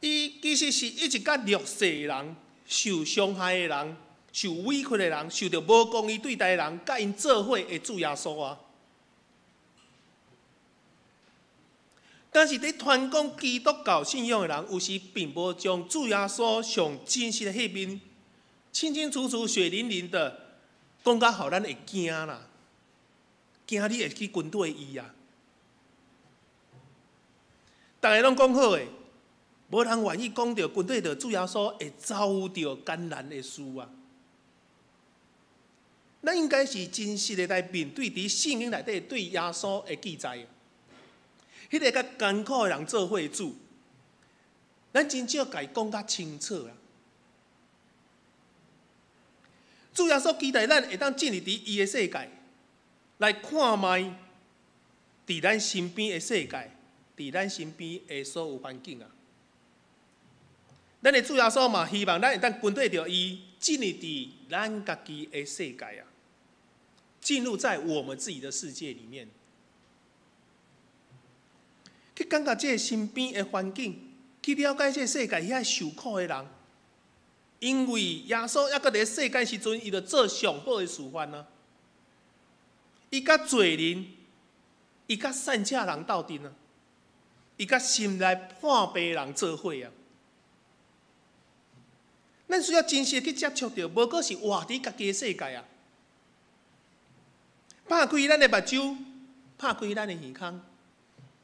伊其實是一直佮弱勢人、受傷害的人、受委屈的人、受著無公義對待的人，佮𪜶做伙的主耶穌啊。但是，佇傳講基督教信仰的人，有時並無將主耶穌上真實的彼面，清清楚楚、血淋淋的講甲予咱會驚啦，驚你會去跟綴伊啊。逐个攏講好的。無人願意講著跟綴著主耶穌會遭遇著艱難的事啊！咱應該是真實的來面對佇聖經內底對耶穌的記載。彼个佮艱苦的人做伙主，咱真少共伊講較清楚啊！主耶穌期待咱會當進入佇伊的世界，來看覓佇咱身邊的世界，佇咱身邊的所有環境啊！咱的主耶穌嘛，希望咱會當跟綴著伊進入佇咱家己的世界啊，進入在我們自己的世界裡面，去感覺這个身邊的環境，去了解這个世界遐受苦的人，因為耶穌猶閣佇世間時陣，伊就做上好的示範啊。伊佮罪人，伊佮散赤人鬥陣啊，伊佮心內破病人做伙啊。咱需要真實去接觸著，無閣是活佇家己的世界啊！拍開咱的目睭，拍開咱的耳孔，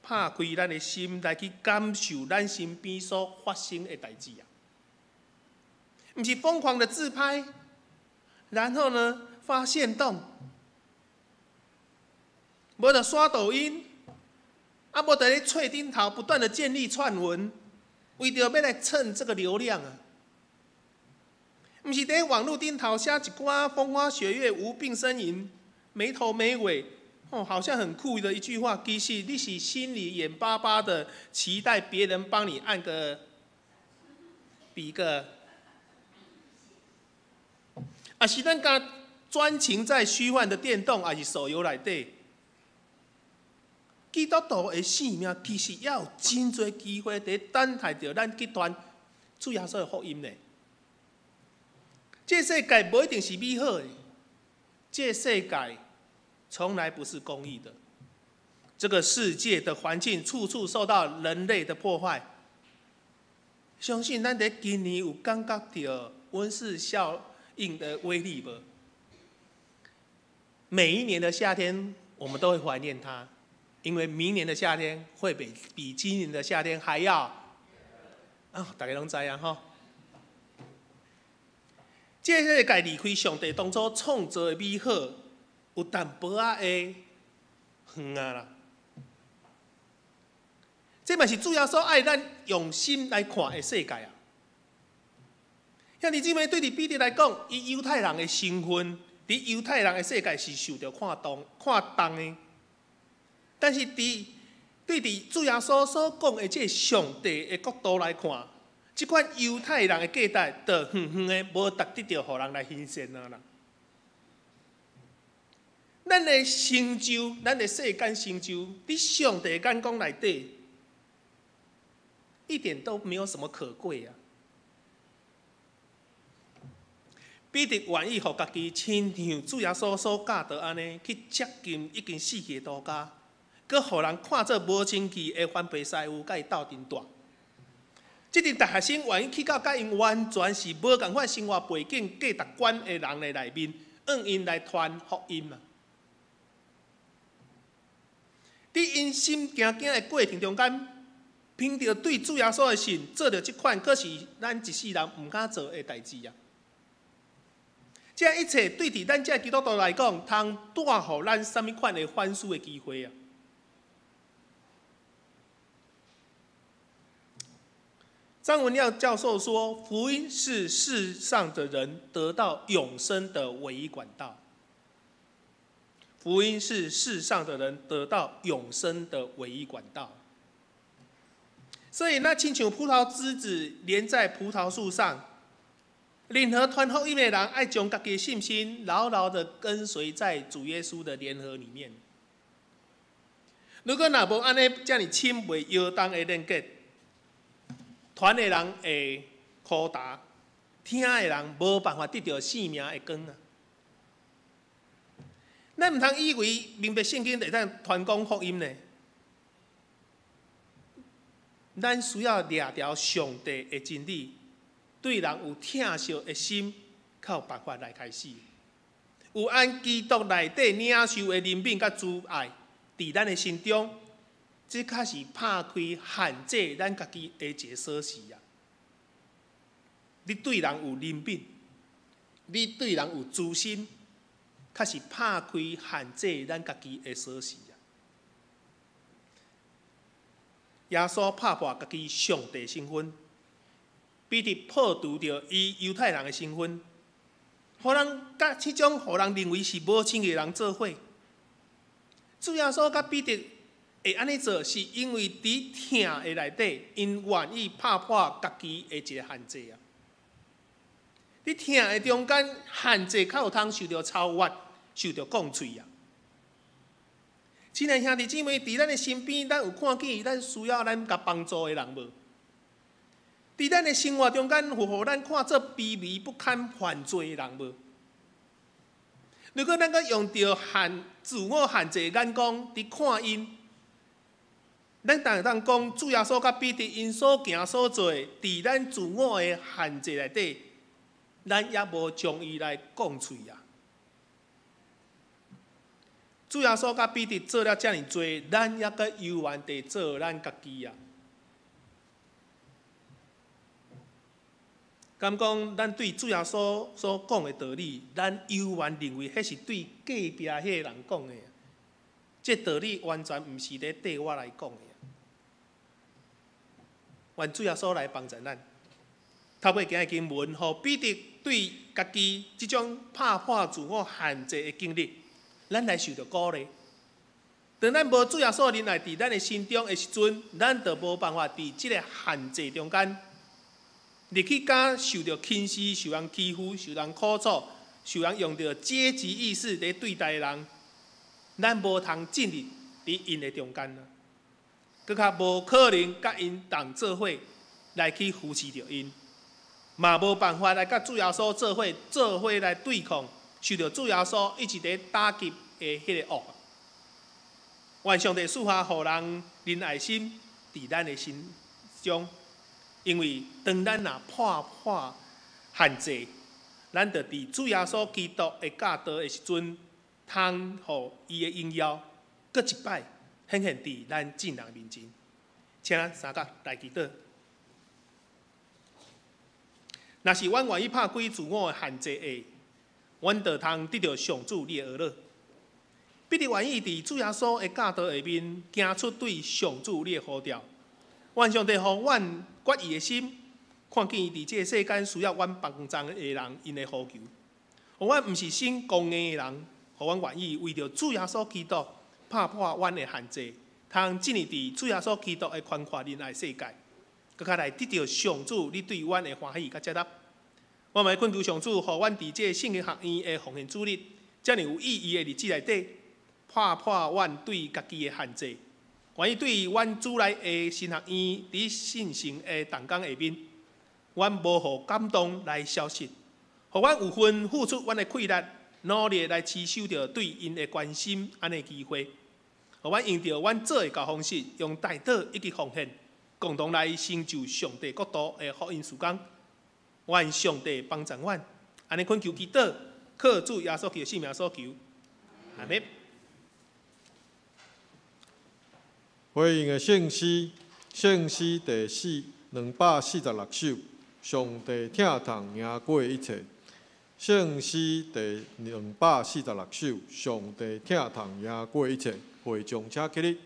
拍開咱的心來去感受咱身邊所發生的代誌啊！毋是瘋狂的自拍，然後呢發限動，無就刷抖音，啊無就咧喙頂頭不斷的建立串文，為著欲來蹭這個流量啊！毋是佇網路頂頭寫一寡風花雪月、無病呻吟、沒頭沒尾，哦，好像很酷的一句話。其實你是心裡眼巴巴的期待別人幫你按個、比個，啊是咱敢專情在虛幻的電動，抑是手遊內底。基督徒的生命其實猶有真濟機會佇等待著咱去傳主耶穌的福音呢。這世界無一定是美好的，這世界從來不是公義的。這個世界的環境處處受到人類的破壞。相信咱佇今年有感覺著溫室效應的威力無？每一年的夏天，我們都會懷念它。因為明年的夏天會比今年的夏天還要啊！大家攏知影吼。這世界離開上帝當初創造的美好，有淡薄仔的遠啊啦。這嘛是主耶穌愛咱用心來看的世界啊。兄弟姊妹，對佇彼得來講，以猶太人的身份，佇猶太人的世界是受著看重、看重的。但是佇對佇主耶穌所講的這个上帝的角度來看，這款猶太人的價值，就遠遠的無值得著予人來欣羨啊啦。咱的成就，咱的世間成就，佇上帝眼光內底，一點都沒有什麼可貴啊。彼得願意予家己親像主耶穌所教導按呢，去接近已經死去的多加。閣予人看做無清氣的番白師傅，佮伊鬥陣蹛。這陣大學生願意去到佮𪜶完全是無仝款生活背景、價值觀的人的內面，向𪜶來傳福音啊！佇𪜶心驚驚的過程中間，憑著對主耶穌的信，做著這款，閣是咱一世人毋敢做的代誌啊！這一切對佇咱這基督徒來講，通帶予咱啥物款的反思的機會啊？張文亮教授說：“福音是世上的人得到永生的唯一管道。福音是世上的人得到永生的唯一管道。所以，那親像葡萄枝子連在葡萄樹上，任何傳福音的人，愛將家己的信心牢牢的跟隨在主耶穌的聯合裡面。如果若無按呢遮爾親密搖動的連結，傳的人會苦焦，聽的人無辦法得著生命的光啊！咱毋通以為明白聖經就會當傳講福音呢？咱需要掠著上帝的真理，對人有疼惜的心，較有辦法來開始。有按基督內底領受的憐憫佮慈愛，佇咱的心中。這較是拍開限制咱家己的一个鎖匙啊！你對人有憐憫，你對人有慈心，較是拍開限制咱家己的鎖匙啊！耶穌拍破家己上帝身份，彼得破除著伊猶太人的身份，予人佮這種予人認為是無親的人做伙。主耶穌佮彼得會按呢做，是因為佇疼的內底，𪜶願意拍破家己的一个限制啊。佇疼的中間，限制較有通受著超越，受著降喙啊。親愛兄弟姊妹，佇咱的身邊，咱有看見咱需要咱共幫助的人無？佇咱的生活中間，有予咱看做卑微不堪犯罪的人無？如果咱閣用著限自我限制的眼光佇看𪜶，咱當會當講，主耶穌佮彼得𪜶所行所做，佇咱自我的限制內底，咱猶無將伊來講喙啊。主耶穌佮彼得做了遮爾濟，咱猶閣猶原佇做咱家己啊。敢講，咱對主耶穌所講的道理，咱猶原認為彼是對隔壁彼個人講的。這道理完全毋是咧對我來講的。願主耶穌來幫助咱，透过今日经文，予彼得对家己這種拍破自我限制的經歷，咱來受著鼓勵。當咱無主耶穌仁愛佇咱的心中的時陣，咱就無辦法佇這個限制中間，入去敢受著輕視、受人欺負、受人苦楚、受人用著階級意識佇對待的人，咱無通進入佇𪜶的中間啊，閣較無可能佮𪜶同做伙來去扶持著𪜶，嘛無辦法來佮主耶穌做伙，做伙來對抗受著主耶穌一直佇打擊的彼個惡。願上帝賜下予人仁愛心佇咱的心中，因為當咱若破破限制，咱就佇主耶穌基督的教導的時陣，通予伊的榮耀閣一擺顯現佇咱眾人面前。請咱三甲來祈禱。若是阮願意拍開自我的限制的，阮就通得著上主你的恩樂。彼得願意佇主耶穌的教導下面，行出對上主你的呼召。願上帝予阮決意的心，看見佇這个世間需要阮幫助的人，𪜶的呼求。予阮毋是心剛硬的人，予阮願意為著主耶穌基督拍破阮的限制，通進入佇主耶穌基督的寬闊仁愛世界，閣較來得著上主你對阮的歡喜佮接納。我嘛懇求上主，予阮佇這个聖經學院的奉獻主日，遮爾有意義的日子內底，拍破阮對家己的限制，願意對阮主內的神學院佇信成的同工下面，阮無予感動來消失，予阮有份付出阮的氣力，努力來持守著對𪜶的關心按呢機會，予阮用著阮做的厚方式，用代禱以及奉獻，共同來成就上帝國度的福音事工。願上帝幫助阮，按呢懇求祈禱，靠主耶穌基督聖名所求，阿們。回應的聖詩，聖詩第246首，上帝疼痛贏過一切。聖詩第246首，上帝疼痛贏過一切。會眾請起立。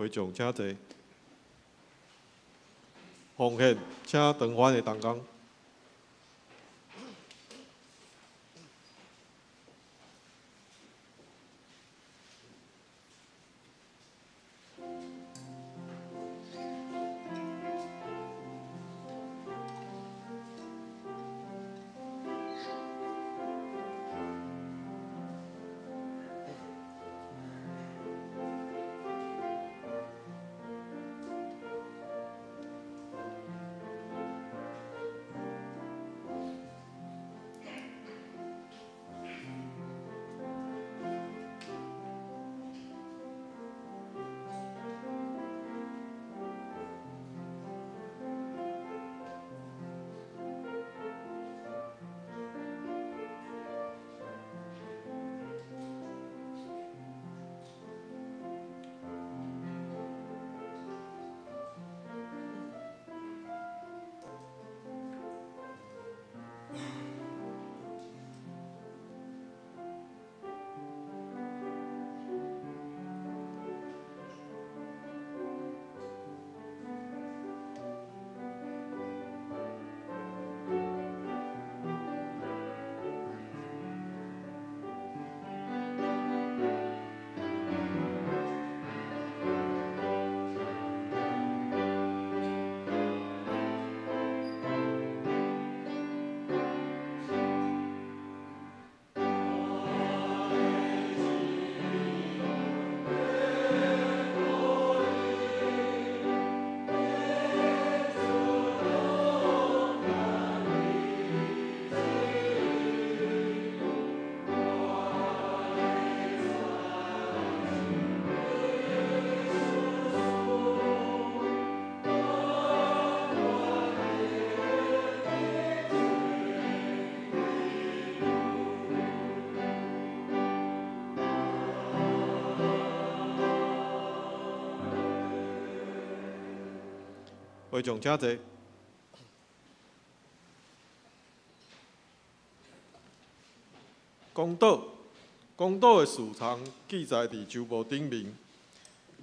会众请坐。奉献，请长番的同工。会众请坐。讲道，讲道的时长记载伫周报顶面。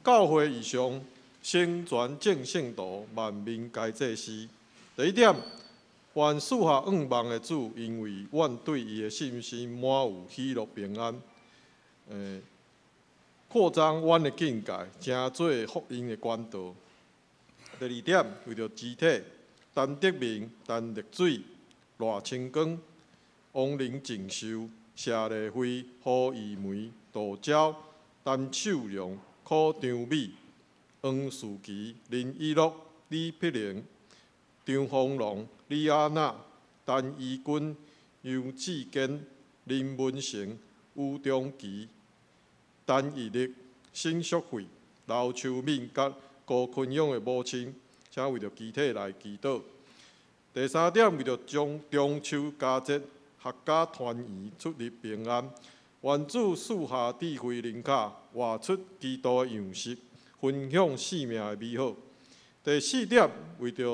教会以上，成全众圣徒，万民皆祭司。第一点，愿赐下愿望的主，因为阮对伊的信心满有喜乐平安。扩张阮的境界，成做福音的管道。第二点，为著肢体，陈德明、陈绿水、赖清光、王林锦秀、谢丽慧、胡玉梅、杜娇、陈秀荣、柯张美、黄树琪、林以乐、李碧玲、张丰龙、李亚娜、陈怡君、杨志坚、林文成、吴中奇、陈义力、沈淑慧、刘秋敏佮高坤勇的母亲，请为著肢体来祈祷。第三点，为著中中秋佳节，合家团圆，出入平安。愿主赐下智慧灵卡，活出基督的样式，分享生命的美好。第四点，为著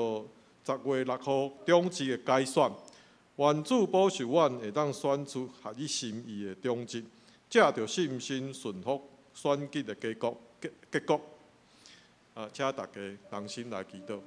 10月6号长执的改选，愿主保守阮会当选出合伊心意的长执，藉著信心顺服选举的结果。结果。请大家同心来祈祷。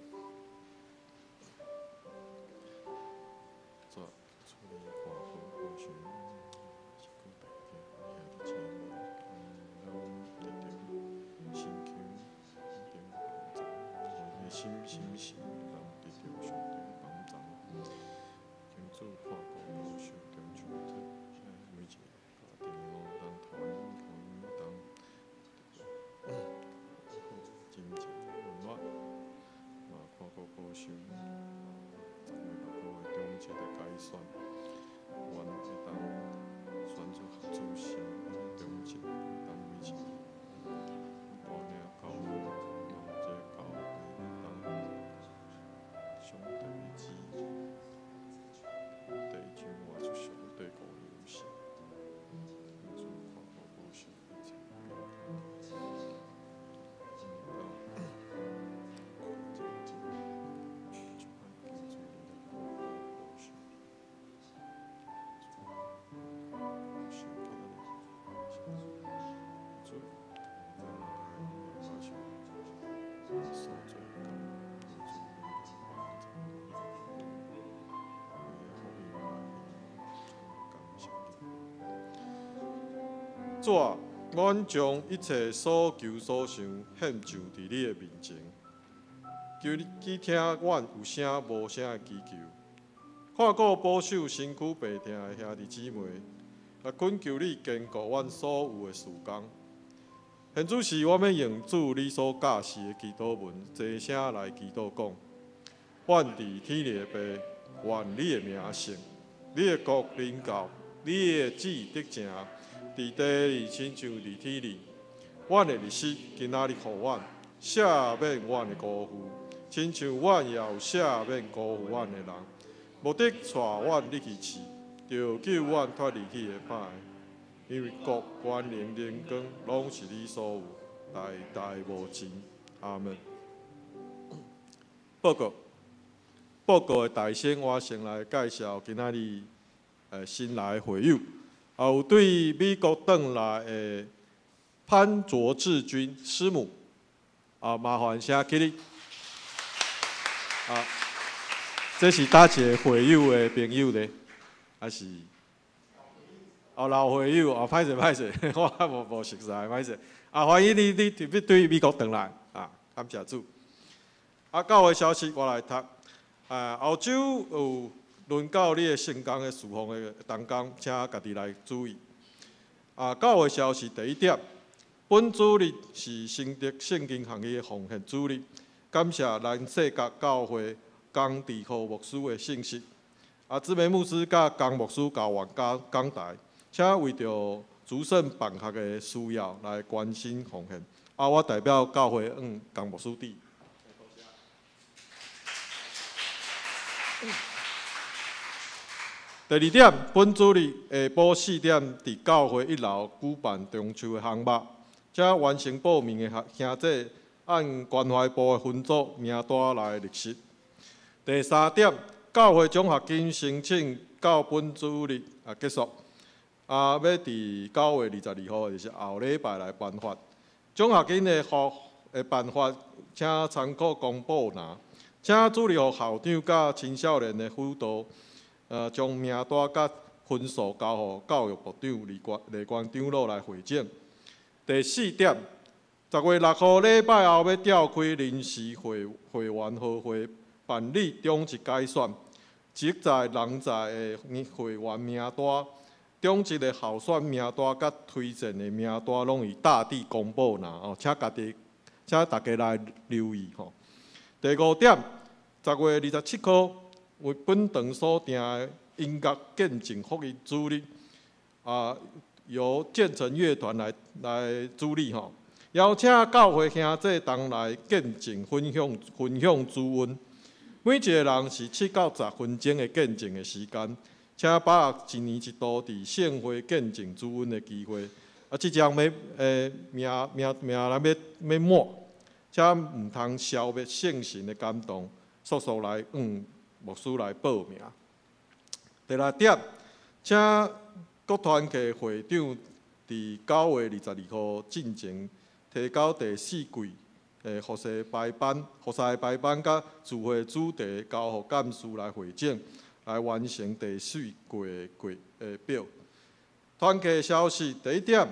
主啊，阮將一切所求所想獻上佇你的面前，求你記聽阮有聲無聲的祈求，看顧保守身軀病痛的兄弟姊妹，也懇求你堅固阮所有的事工。現此時，我欲用主你所教示的祈禱文，齊聲來祈禱講：阮佇天裡的父，願你的名聖，你的國臨到，你的旨意得成，佇地裡親像佇天裡。阮的日食今仔日予阮，赦免阮的辜負，親像阮也有赦免辜負阮的人。無得帶阮入去試，著救阮脫離彼个歹的。因為國、權能、榮光，攏是你所有，代代無盡。阿們。報告，報告的大先，我先來介紹今仔日新來的會友，也有對美國轉來的潘卓志軍師母，啊，麻煩請起立。啊，這是佗一个會友的朋友咧，還是？哦，老會友，哦，歹勢歹勢，我無熟似，歹勢。啊，歡迎你，你特別對美國轉來，啊，感謝主。啊，教會消息我來讀。啊，後週有輪到你的聖工的事奉的同工，請家己來注意。啊，教會消息第一點，本主日是新竹聖經學院的奉獻主日，感謝南世角教會江智浩牧師的信息。啊，姊妹牧師佮江牧師交換講台。請為著主聖辦學的需要來關心奉獻。啊，我代表教會向江牧師致。第二點，本主日下晡4點，佇教會一樓舉辦中秋的項目，請完成報名的兄弟按關懷部的分組名單來入席。第三點，教會獎學金申請到本主日啊結束。啊，欲佇9月22號，就是後禮拜來頒發獎學金的辦法，請參考公布欄。請主日學校長佮青少年的輔導，將名單佮分數交予教育部長李光長老來匯總。第四點，10月6號禮拜後欲召開臨時會員合會，辦理中職改選，職在人才的會員名單。中職的候選名單佮推薦的名單，攏佇大地公布欄哦，請大家來留意吼。第五點，10月27號為本堂所訂的音樂見證福音主日，啊，由建成樂團來主理吼，邀請教會兄弟同來見證分享主恩。每一個人是7到10分鐘的見證的時間。請把握一年一度佇聖會見證主恩的機會。啊，這張欲名咱欲滿，請毋通消滅聖神的感動，速速來向牧師來報名。第六點，請各團契會長佇9月22號進前提交第四季的服事排班、服事排班佮聚會主題交予幹事來匯總。來完成第四季的表。團契消息第一點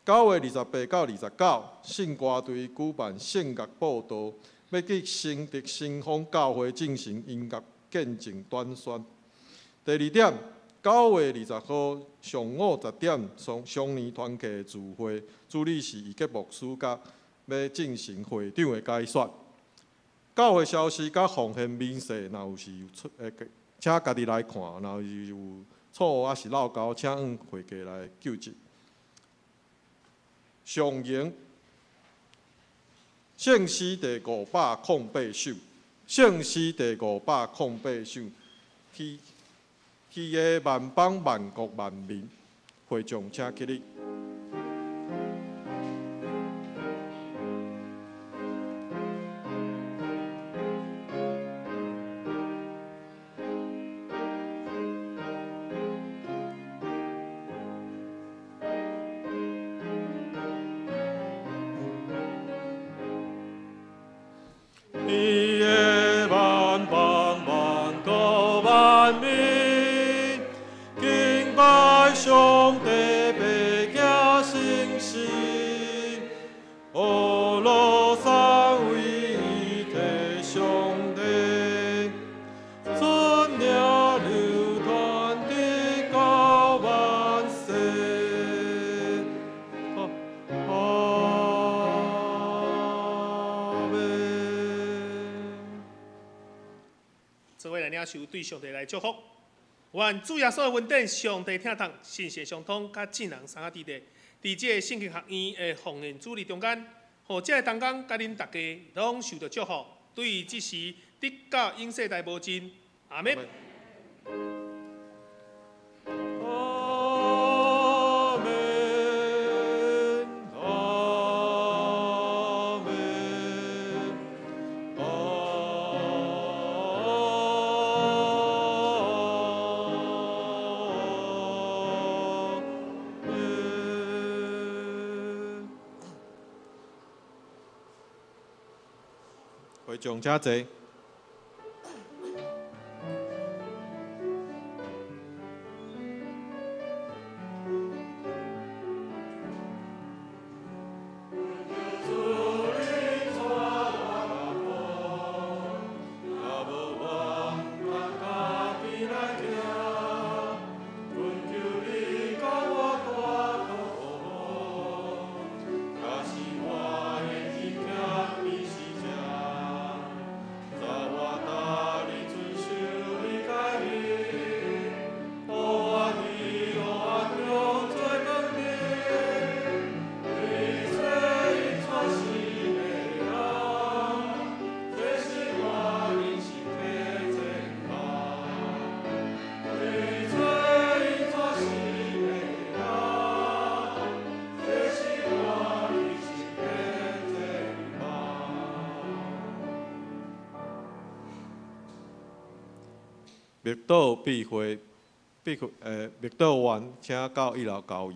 ，9月28到29，聖歌隊舉辦聖樂報道，欲去新竹新豐教會進行音樂見證短宣。第二點，9月20號上午10點，雙年團契聚會，主理是伊杰牧師佮欲進行會長的改選。教會消息佮奉獻明細，若有是有出請家己來看，若是有錯誤抑是漏交，請向會計來糾正。上行聖詩第508首，聖詩第508首，去个萬邦萬國萬民，會眾請起立。敬拜上帝，白行领受对上帝來祝福。願主耶穌的恩典、上帝疼痛、聖神相通，佮眾人三個弟弟，佇這个聖經學院的奉獻主日中間，予這个同工佮恁大家攏受著祝福，對這時直到永世代無盡。阿們。阿們，阿們，阿們。會眾請坐。默禱闭會，閉會，默禱完，請到一樓交誼。